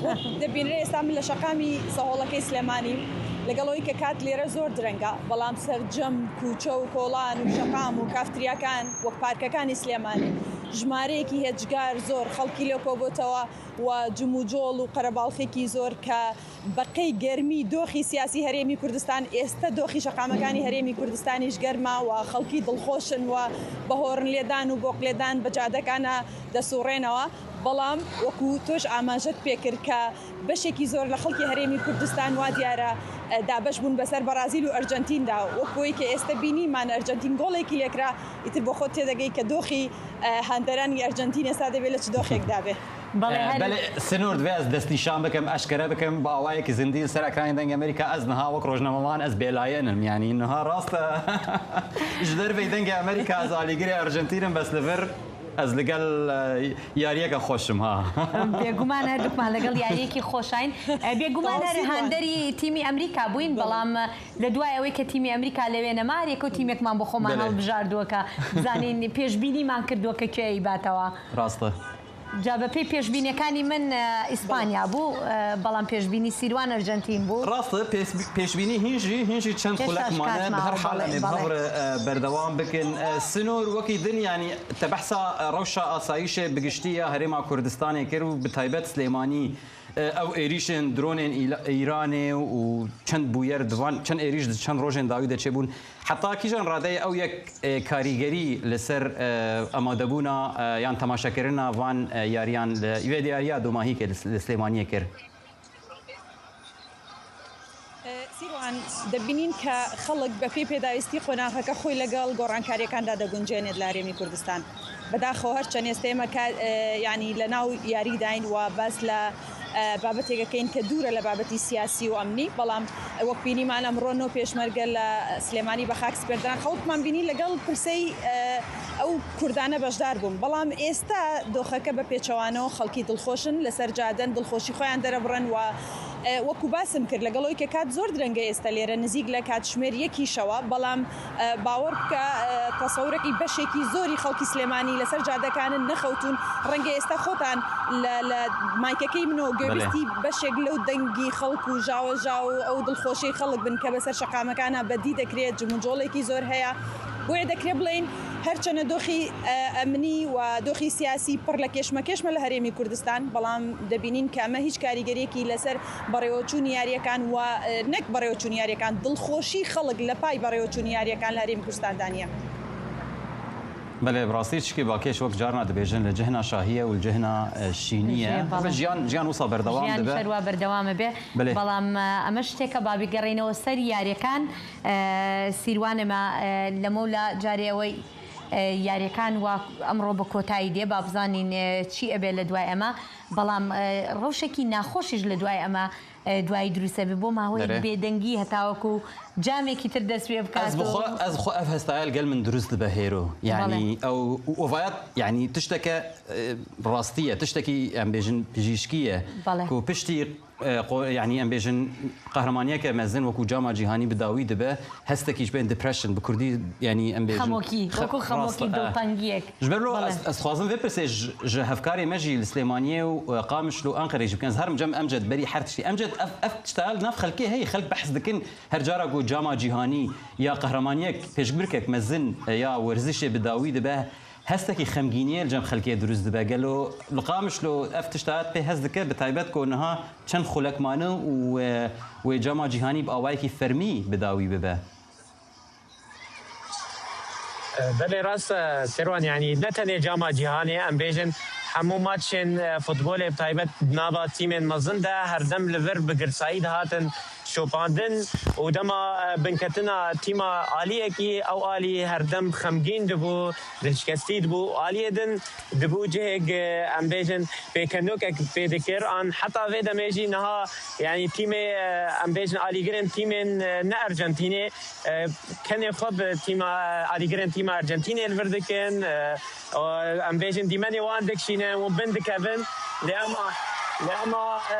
وەک دەبینرێ ئێستا من لە شەقامی سەهۆڵەکەی سلێمانیم، لەگەڵەوەی کە کات لێرە زۆر درەنگە، بەڵام سەرجەم کوچە و کۆڵان و شەقام و کافتریاکان وەک پارکەکانی سلێمانی ژمارەیەکی هێجگار زۆر خەڵکی لێ کۆبۆتەوە و جموجۆڵ و قەرەباڵخێکی زۆر کە بەقەی گەرمی دۆخی سیاسی هەرێمی کوردستان، ئێستە دۆخی شەقامەکانی هەرێمی کوردستانیش گەرمە و خەڵکی دڵخۆشن و بە هۆرن لێدان و بۆق لێدان بە جادەکانە دەسوڕێنەوە. بەڵام وەکو تۆش ئاماژەت پێکرد کە بەشێکی زۆر لە خەڵکی هەرێمی کوردستان وا دیارە، ئە، دابەش بوون بەسەر بەرازیل و ئەرجەنتیندا، وەکوی کە ئێستە بینیمان ئەرجەنتین گۆڵێکی لێکرا، ئیتر بۆ خۆت تێدەگەی کە دۆخی، ئە، هاندەرانی ئەرجەنتین ئێستا دەبێت لە چ دۆخێکدا بێ. بەڵێ، ئە، هەر بەڵێ، سنوور دەبێ ئەس دەستنیشان بکەم، ئەشکەرە بکەم، بە ئاوایەکی زیندی لەسەر ئەکرانی دەنگی ئەمریکا، ئەس نها وەک ڕۆژنامەوان ئەس بێلایەنم، یعنی نها ڕاستە. Ji dervey dengê Amerîka ez alîgirê Arjentîn im, bes li vir ez li gel, e, yariyeke xweş im, ha. بێگومان هەردووکمان لەگەڵ یاریەکی خۆشین. بێگومان هەر هاندەری تیمی ئەمریکا بووین، بەڵام لە دوای ئەوەی کە تیمی ئەمریکا لەوێ نەما، هەر یەکە و تیمێکمان بۆ خۆمان هەڵبژاردووە کە بزانین پێشبینیمان کردووە کە کوێ ئەیباتەوە. ڕاستە. جا بە پێی پێشبینیەکانی من، ئە، ئیسپانیا بوو، ئە، بەڵام پێشبینی سیروان ئەرجەنتین بوو. ڕاستە، پێس-، پێشبینی هینژی، هینژی چەند خولەک مانە. بە هەر حاڵ ئەمێ بەڕێ، ئە، بەردەوام بکەین. ئە، سنوور وەکی دن، یعنی، تە بەحسا، ئە، ڕەوشە ئاساییشێ بگشتی یا هەرێما کوردستانێ کرد و بە تایبەت سلێمانی، ئە، ئەو ئێریشێن درۆنێن ئیلا-، ئیرانێ و چەند بوویەر دوان، چەند ئێریش چەند ڕۆژێن داوی دەچێ بوون. Heta kîjan radeyê ew yek, e, karîgerî li ser, e, amadebûna, e, yan temaşekirina van, e, yariyan li wê diyariya domahîkê li, li Silêmaniyê kir? Sîrwan, dibînin ke xelk bi pê pêdawîstî qonaxeke xwe legel gorankariyekanda digûncênê li herêmî Kurdistan. Bidaxew her çend êstê me ke, e, yanî li nav yarî dayîn û bes li e, babetêke keyin ke dûr e li babetî siyasî û emnî. Belam, e, wek bînîman emro no pêşmerge li Silêmanî bi xak spêrdiran. Xelkman bînî legel pirsey, e, ew Kurdane beşdar bûn. Belam êsta doxeke bi pêçewane û xelkî dilxweş in, li ser caden dilxweşî xweyan derebirin û, e, wekû basim kir, legel wê ke kat zor direng e êsta lêre nizîk li katjimêr yekî şewa. Belam E, bawer bike, e, tesewurekî beşekî zorî xelkî Silêmanî li ser cadekan in nexewtûn. Renge êsta xotan li, li maykekey min o, Belê. Gobîstî beşek lew dengî xelk û jaweja û ew dilxweşî xelk bin ke be ser şeqamekana bedî dekirê, cim û colekî zor heye. Wê dekirê bilên her çene doxî, e, emnî û doxî siyasî pir le kêşmekêş me li herêmî Kurdistan, belam dibînin ke me hîç karîgeriyekî li ser بەڕێوەچوونی یارییەکان و، ئە، نەک بەڕێوەچوونی یارییەکان، دڵخۆشی خەڵک لە پای بەڕێوەچوونی یارییەکان لە هەرێمی کوردستاندا نییە. بەڵێ، بڕاستی چکی باکێش وەک جارنا دەبێژن لە جهنا شاهیە و جهنا، ئە، شینیە. بەڵێ. ژیان، ژیان وسا بەردەوام دەبێ. ژیان شەروا بەردەوام بێ. بەڵێ. بەڵام، ئە، ئەمە شتێکە با بگەڕێینەوە سەر یارییەکان. ئە، سیروانێمە، ئە، لەمەولا جارێ ئەوەی، ئە، یاریەکان وا ئەمڕۆ بە کۆتایی دێ، با بزانین، ئە، چی ئەبێ لە دوای ئەمە. بەڵام، ئە، ڕەوشێکی ناخۆشیش لە دوای ئەمە، ئە، دوایی دروستە بێ بۆ ماوەیەک دەرێ. بێدەنگی هەتاوەکو جامێکی تر دەست پێ بکات. ئەز بخوا، ئەز خوا ئەف هەستایە لەگەڵ من دروست دەبە هێرۆ. یعنی، بەڵێ. ئەو، ئەو وایەت، یعنی، تشتەکە، ئە، ڕاستیە، تشتەکی، ئەم بێژن، پزیشکیە. بەڵێ. کو پشتی ئە، قۆ-، یعنی، ئەم بێژن قەهرەمانیەکە مەزن وەکو جاما جیهانی بداوی دبە، هەستێکیش بێن depression، بە کوردی، یعنی، ئەم بێژن خەمۆکی، خە-، وەکو خەمۆکی، ڕاستە، ئە. دڵتەنگیەک. Ji ber lo بەڵێ. Ez, ez dixwazim vê pirsê ji, ji hevkarê me jî li Silêmaniyê û, e, Qamişlo û Enqerê jî bikin. Ez herim cem em ced berî her tiştî. Em ced ev, ev tişta li nav xelkê heye, xelk behs dikin. Her cara ku cama cîhanî ya qehremaniyek, pêşbirkek mezin, e, ya werzişê bi dawî dibe, hestekî xemgîniyê li cem xelkê dirust dibe. Gelo li Qamişlo ev tişta pê hez dike, bi taybet ku niha çend xulek mane û, e, wê cama cîhanî bi awayekî fermî bi dawî bibe? Belê rast e, Serwan, yanî ne tenê cama cîhanê, em bêjin hemû maçên, e, futbolê bi taybet nava tîmên mezin de herdem li vir bi girsayî dihatin şopandin û dema, e, binketina tîma aliyekî, ew alî herdem xemgîn dibû, dilşikestî dibû. Aliyê din dibû cihek, e, em bêjin pêkenokek pê dikir. An heta vê demê jî niha, yanî tîmê, e, em bêjin alîgirên tîmên, e, ne Ercentînê, e, kenê xwe bi tîma, e, alîgirên tîma Ercentînê li vir dikin. E, O, em bêjin dîmenê wan dikişînin, hûn bin dikevin. Lê ema, lê ema, e,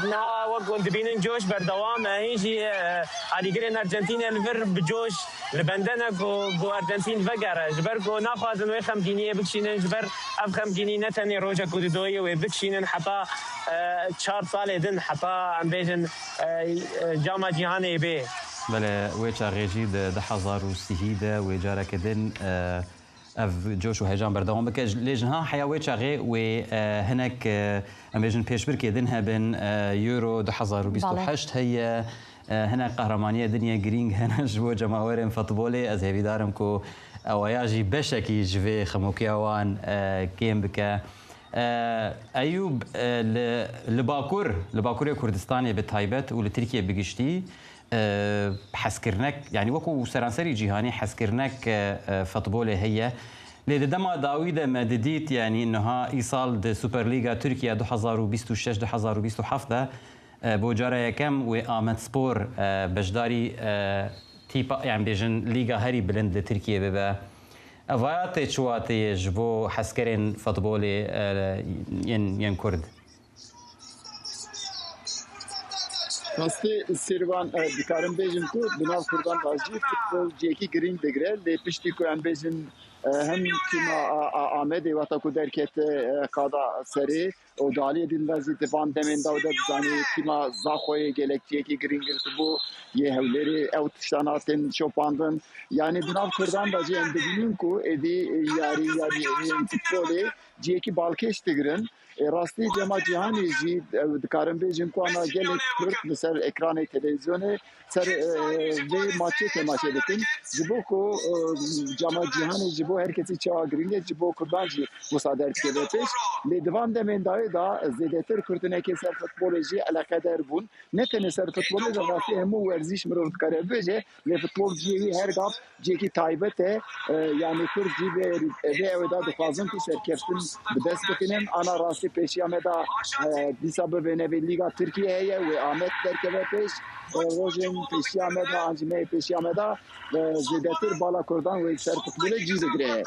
niha wek hûn dibînin coş berdewam e. Hîn jî, e, alîgirên Ercentînê li vir bi coş li bende ne ku, ku Ercentîn vegere. Ji ber ku naxwazin wê xemgîniyê bikişînin, ji ber ev xemgînî ne tenê rojek ku didoyê wê bikişînin heta, e, çar salê din, heta em bêjin, e, e, cama cîhanê bê. Belê, wê çaxê jî di du hezar û sî de wê careke din, e, ev coş û heyecan berdewam bike. Lê ji niha heya wê çaxê wê, e, hinek, e, em bêjin pêşbirkê din hebin, e, Euro du hezar û bîst û heşt Belê. heye, e, hinek qehremaniyê din yê girîng hene ji bo cemawerên futbolê. Ez hêvîdar im ku ewaya jî beşekî ji vê xemokiya wan, e, kêm bike. E, Eyûb, e, li, li Bakur, li Bakurê Kurdistanê bi taybet û li Tirkiyê bi giştî, e, hezkirinek, yanî wekû seranserî cîhanî hezkirinek, e, e, futbolê heye. Lê di dema dawî de me didît, yanî niha îsal di Superlîga Tirkiye du hezar û bîst û şeş du hezar û bîst û heft de, e, bo cara yekem wê Amedspor, e, beşdarî, e, tîpa, yanî bêjin lîga herî bilind li Tirkiye bibe. Evaya tê çi wateyê ji bo hezkerên futbolê, e, yên, yên Kurd? Rastî, Sîrvan, e, dikarim bêjim ku di nav Kurdan de jî futbol cihekî girîng digire, lê piştî ku em bêjin, e, hem tîma a, a, Amedê wexta ku derkete, e, qada serê û di aliyê din de jî di van demên de de dizanî tîma Zaxoyê gelek cihekî girîng girtibû, yê Hewlêrê ew tiştan hatin şopandin. Yanî di nav Kurdan de jî em dibînin ku êdî yarî, yarî yên futbolê cihekî balkêş digirin. Ê, rastî cema cîhanê jî, ew dikarin bêjin ku ana gelek Kurd li ser ekranê televîzyonê ser, e, vê maçê temaşe dikin. Ji bo ku, e, cema cîhanê ji bo her kesî çawa girîng e, ji bo Kurdan jî wisa derdikeve pêş. Lê di van demên dawê de zêdetir Kurd hinekê ser futbolê jî eleqedar bûn. Ne tenê ser futbolê de, rastî hemû werzîş mirov dikare bibêje, lê futbol cihê wî her gav cihekî taybet e. E, yanî Kurd jî vê, vê ew da dixwazin ku serkeftin bi dest bixînin. Ana rastî pêşiya me da, e, dîsa bibêne vê Lîga Tirkiye heye, wê Amed derkeve pêş. E, rojên pêşiya me da, an jî mehê pêşiya me da, e, zêdetir bala Kurdan wê ser futbolê cî digire.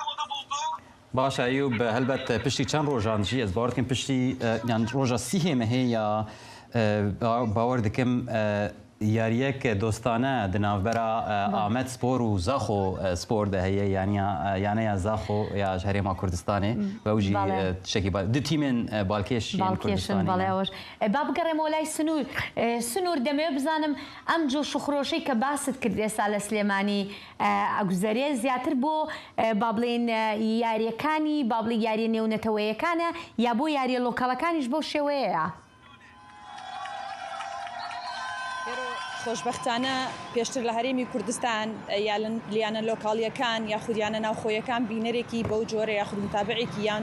Baş e, Eyûb, helbet piştî çend rojan jî, ez bawer dikim piştî, e, yan roja sîhê mehê ya, e, ba-, bawer dikim, e, yariyek dostane di navbera, e, Ba- Amed Spor û Zaxo, e, Spor de heye, yaniya, e, yaneya Zaxo ya ji Herêma Kurdistanê. Hmm. Ve ew jî, Bale. e, tiştekî ba-, du tîmên, e, balkêş yên Balkêşin, Kurdistanê bale, ne? Ew. E, ba bigerem olay Sinûr. E, Sinûr, demê bizanim, em coş û xroşê ke basit kir êsa li Silêmanî, e, eguzerê ziyatır bo, e, ba bilên, e, yariyekani, ba bilên yariyê nêwneteweyekane, ya bo yariyê lokalekani ji bo şêweyê ya? Îro xweşbextane pêştir li Herêmî Kurdistan, e, ya li, liyane lokaliyekân ya xwediyane navxoyekân bînerekî bew corê ya xwed mutabi'ekî yan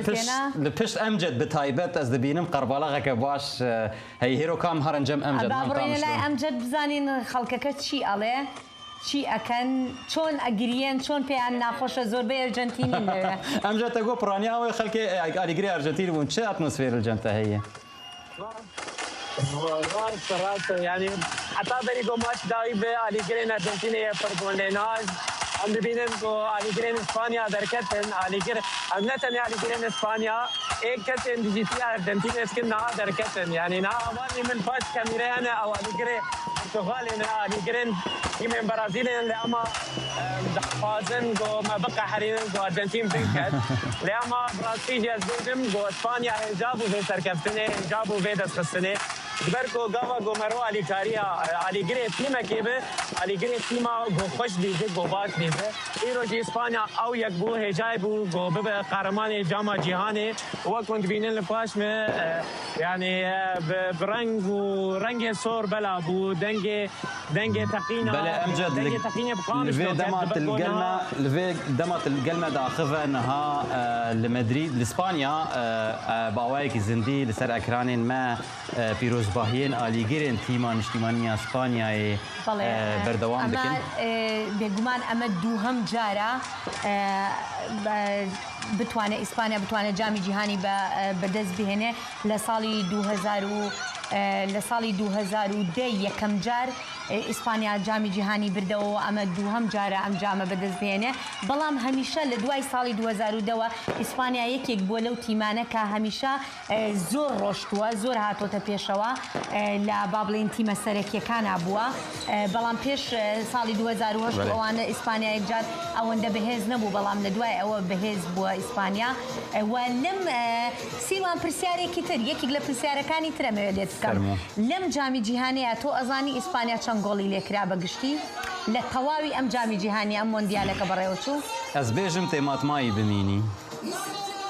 pişt, li pişt Emced bi taybet ez dibînim qerbalaxeke baş, e, hey, hêro kam herin cem Emced, Ba han tam birîne lay şlo. Emced bizanîn xelkeke çî alê, çî eken, çon egiriyên, çon pêyan naxweşe, zorbey Ercentînî neve. Emced te got piraniya wê xelkê, e, alîgirê Ercentînî bûn. Çi atmosfêr li cem te heye? Rast, rast. Yani heta berî ku maç dawî bi alîgirên Arjantînê yê pir bûn lê niha em dibînin ku alîgirên Spanya derketin. Alîgir, em ne tenê alîgirên Spanya, ê kesên dijîtî Arjantînê dikin niha derketin. Yani niha hevalî min paş kamîrê hene ew alîgirê Portugalê ne, alîgirên tîmên Brazîlê ne, lê ema, em, daxwazin ku me biqeherînin ku Arjantîn binket. Lê ema bi rastî jî ez bêjim ku Spanya hêja bû vê serkeftinê, hêja bû vê destxistinê. Ji ber ku gava ku mero alîkariya, e, alîgirê tîmekê bi, alîgirê tîma ku xweş dîzi, ku baş dîzi. Îro jî Spanya ew yek bû, hêjayê bû ku bibe qehremanê cama cîhanê. Wek hûn dibînin li paş me, e, yani, e, bi, bi reng û rengê sor bela bû, dengê, dengê teqîna, Belê, Emced, dengê li, teqînê bi qamiş li vê dema til gel me, li vê dema til gel me daxive niha, e, li Madrîd, li Spanya, e, e, bi awayekî zindî li ser ekranên me, e, pîrozbahiyên alîgirên tîma niştîmaniya Spanyayê, Belê, e, e, berdewam dikin. Ema, e, bêguman eme dûhem cara, e, be-, bitwane Îspanya, bitwane camî cîhanî be, e, bi dest bihêne. Li salî du hezar û, e, li salî du hezar û deh yekem car, e, Îspanya camî cîhanî birdewe û eme dûhem cara em came bi dest bihêne. Belam hemîşe li duay salî du hezar û deh we Îspanya yekek bû lew tîmane ka hemîşe, e, zor roştuwe, zor hatote pêşewa, e, la ba bilên tîme serekiyekana bûwe. E, belam pêş, e, salî du hezar û heşt Belê. Ewan Îspanya yek car ewende bi hêz nebû, belam li duay ewe bi hêz bûwe Îspanya. E, we lim, e, Sîwan pirsyarêkî tir, yekek li pirsyarêkanî tir em ê lê dikim. Fermo. Lim camî cîhanê ya to ezanî Îspanya çend golî lê kira be giştî? لە تەواوی ئەم جامی جیهانی، ئەم مۆندیالەکە بەڕێوە چوو؟ Ez bêjim têmatmayî bimînî.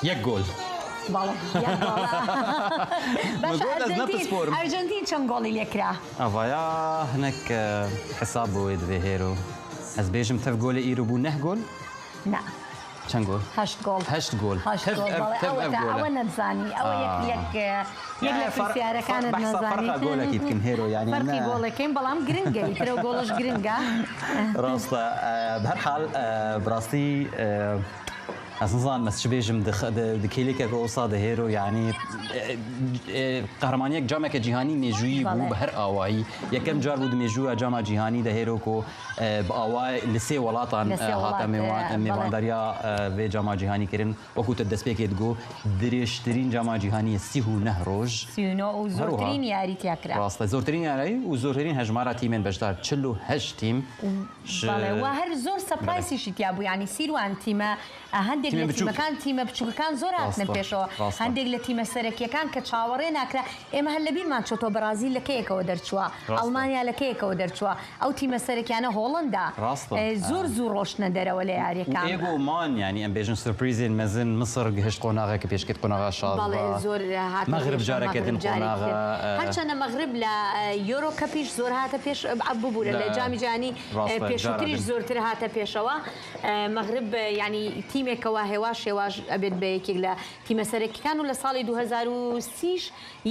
Yek gol. بەڵێ، یەک گۆڵە. باشە، got, ez ne pisporim. ئەرجەنتین چەند گۆڵی لێکرا؟ Avaya hinek e, hesab bi wê divê hêro. Ez bêjim tev golê îro bû neh gol. نه. Çend gol? هەشت گۆڵ. Heşt gol. هەشت Tev, گۆڵ، ev, بەڵێ، tev ئەوە ev تا، ئەوە gole. نەتزانی. ئەوە یەک، آه. یەک، یەک لە Yani fer- پرسیارەکانت behsa نەزانی. ferqa golekî dikim hêro yani. فەرقی ne- گۆڵەکەین، بەڵام گرنگە. ئیترە گۆڵش گرنگە. Rast e. E, bi her hal, e, bi rastî, e, ez nizanim ez çi bêjim, di, di, di kêlîkeke wisa dihêro, yanî, e, e, qehremaniyek cameke cîhanî mêjûyî bû, Bale. Bi her awayî. Yekem car bû di mêjûya cama cîhanî de hêro ku, e, bi awayê li sê welatan, Li sê e, hate welat, mêwan- e, bale. mêvandariya, e, vê cama cîhanî kirin. Wekû te destpêkê digot, dirêjtirîn cama cîhanî ye sîh û neh roj. سیونۆ و هەروەها. زۆرترین یاریتیا کرا. Rast e. Zortirîn yarayî û zortirîn hejmara tîmên beşdar, çil û heşt tîm. Ji- بەڵێ، و هەر زۆر سەپرایسیشی تیا بوو، یعنی سیروان تیمە، ئە، هەندێک تیمە لە بچووک. تیمەکان تیمە بچووکەکان زۆر هاتنە ڕاستە، پێشەوە. ڕاستە. هەندێک لە تیمە سەرەکیەکان کە چاوەڕێ ناکرا، ئێمە هەر لە بیرمان چۆتەوە بەرازیل لە کەیەکەوە دەرچووە، ڕاستە. ئەڵمانیا لە کەیەکەوە دەرچووە، ئەو تیمە سەرەکیانە هۆڵندا، ڕاستە. ئە، زۆر زوو ڕۆشتنە دەرەوە لە و یاریەکان. ئێگۆمان، یعنی، ئەم بێژن سورپریزên mezin، Misir gihişt qonaxeke pêşkêt qonaxa şaz. بەڵێ، زۆر هاتە مەغرب پێش، جارێکە مەغرب din جارێک qonaxa, تر. ئە، هەرچەندە مەغرب لە، ئە، یۆرۆ کەپیش زۆر هاتە پێش، ئە، ببوورە لە لە- جامی جیهانی، ئە، ڕاستە، پێشووتریش جارە din. زۆرتر هاتە پێشەوە. ئە، مەغرب، ئە، یعنی تیمێکەوە هێواش هێواش ئەبێت بە یەکێک لە تیمە سەرەکیەکان و لە ساڵی دوو هەزار و سی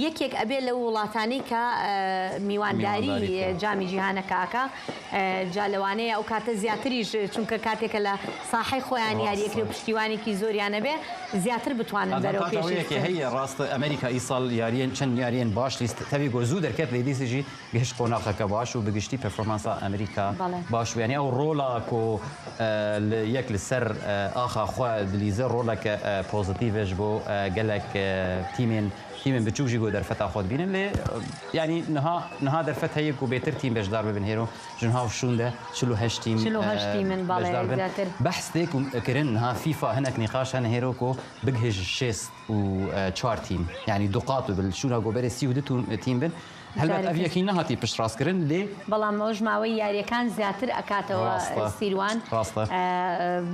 یەکێک ئەبێ لەو وڵاتانەی کە، ئە، میوانداری میوانداری کرد. جامی جیهانەکە ئەکا، ئە، جا لەوانەیە ئەو کاتە زیاتریش، چونکە کاتێکە لە ساحەی خۆیان ڕاستە. یاریەکرێ و پشتیوانێکی زۆریانە بێ، زیاتر بتوانن بەرەو ئەدەن تاجاوەیەکێ پێشی. هەیە ڕاستە ئەمریکا ئیساڵ یاریەن چەند یاریەن باش لیست تەوی گۆ زوو دەرکەت لێ دیسیژی گەشت قۆناغەکە باش و بگشتی پرفۆرمانسا ئەمریکا بەڵێ. باش بوو. یعنی ئەو ڕۆڵە کۆ، ئە، لە یەک لەسەر، ئە، ئاخا خۆ دلیزە ڕۆڵەکە، ئە، پۆزیتیڤش بۆ، ئە، گەلک، ئە، تیمێن تیمێن بچووک ژی گۆ دەرفەتا خۆ دبینن لێ، ئە، یعنی نها نها دەرفەت هەیە کو بێتر تیم بەشدار ببن هێرۆ جنها و شوون دە چل و هەشت تیم، چل و هەشت ئە، تیمن، بەڵێ، بەشدار بن. زیاتر. بەحس تێک و کردن نها فیفا هەنێک نیقاش هەن هێرۆ کو بگهێژ شێست و، ئە، چوار تیم. یعنی دوو قات ببن. شوونا گۆ بەرێ سی و دو توم-، تیم بن. هەلبەت ئەڤ یەکی نەهاتی پشتڕاستکردن لێ. بەڵام ئەو ژماوەی یاریەکان زیاتر ئەکاتەوە. ڕاستە. سیروان. ڕاستە. ئە،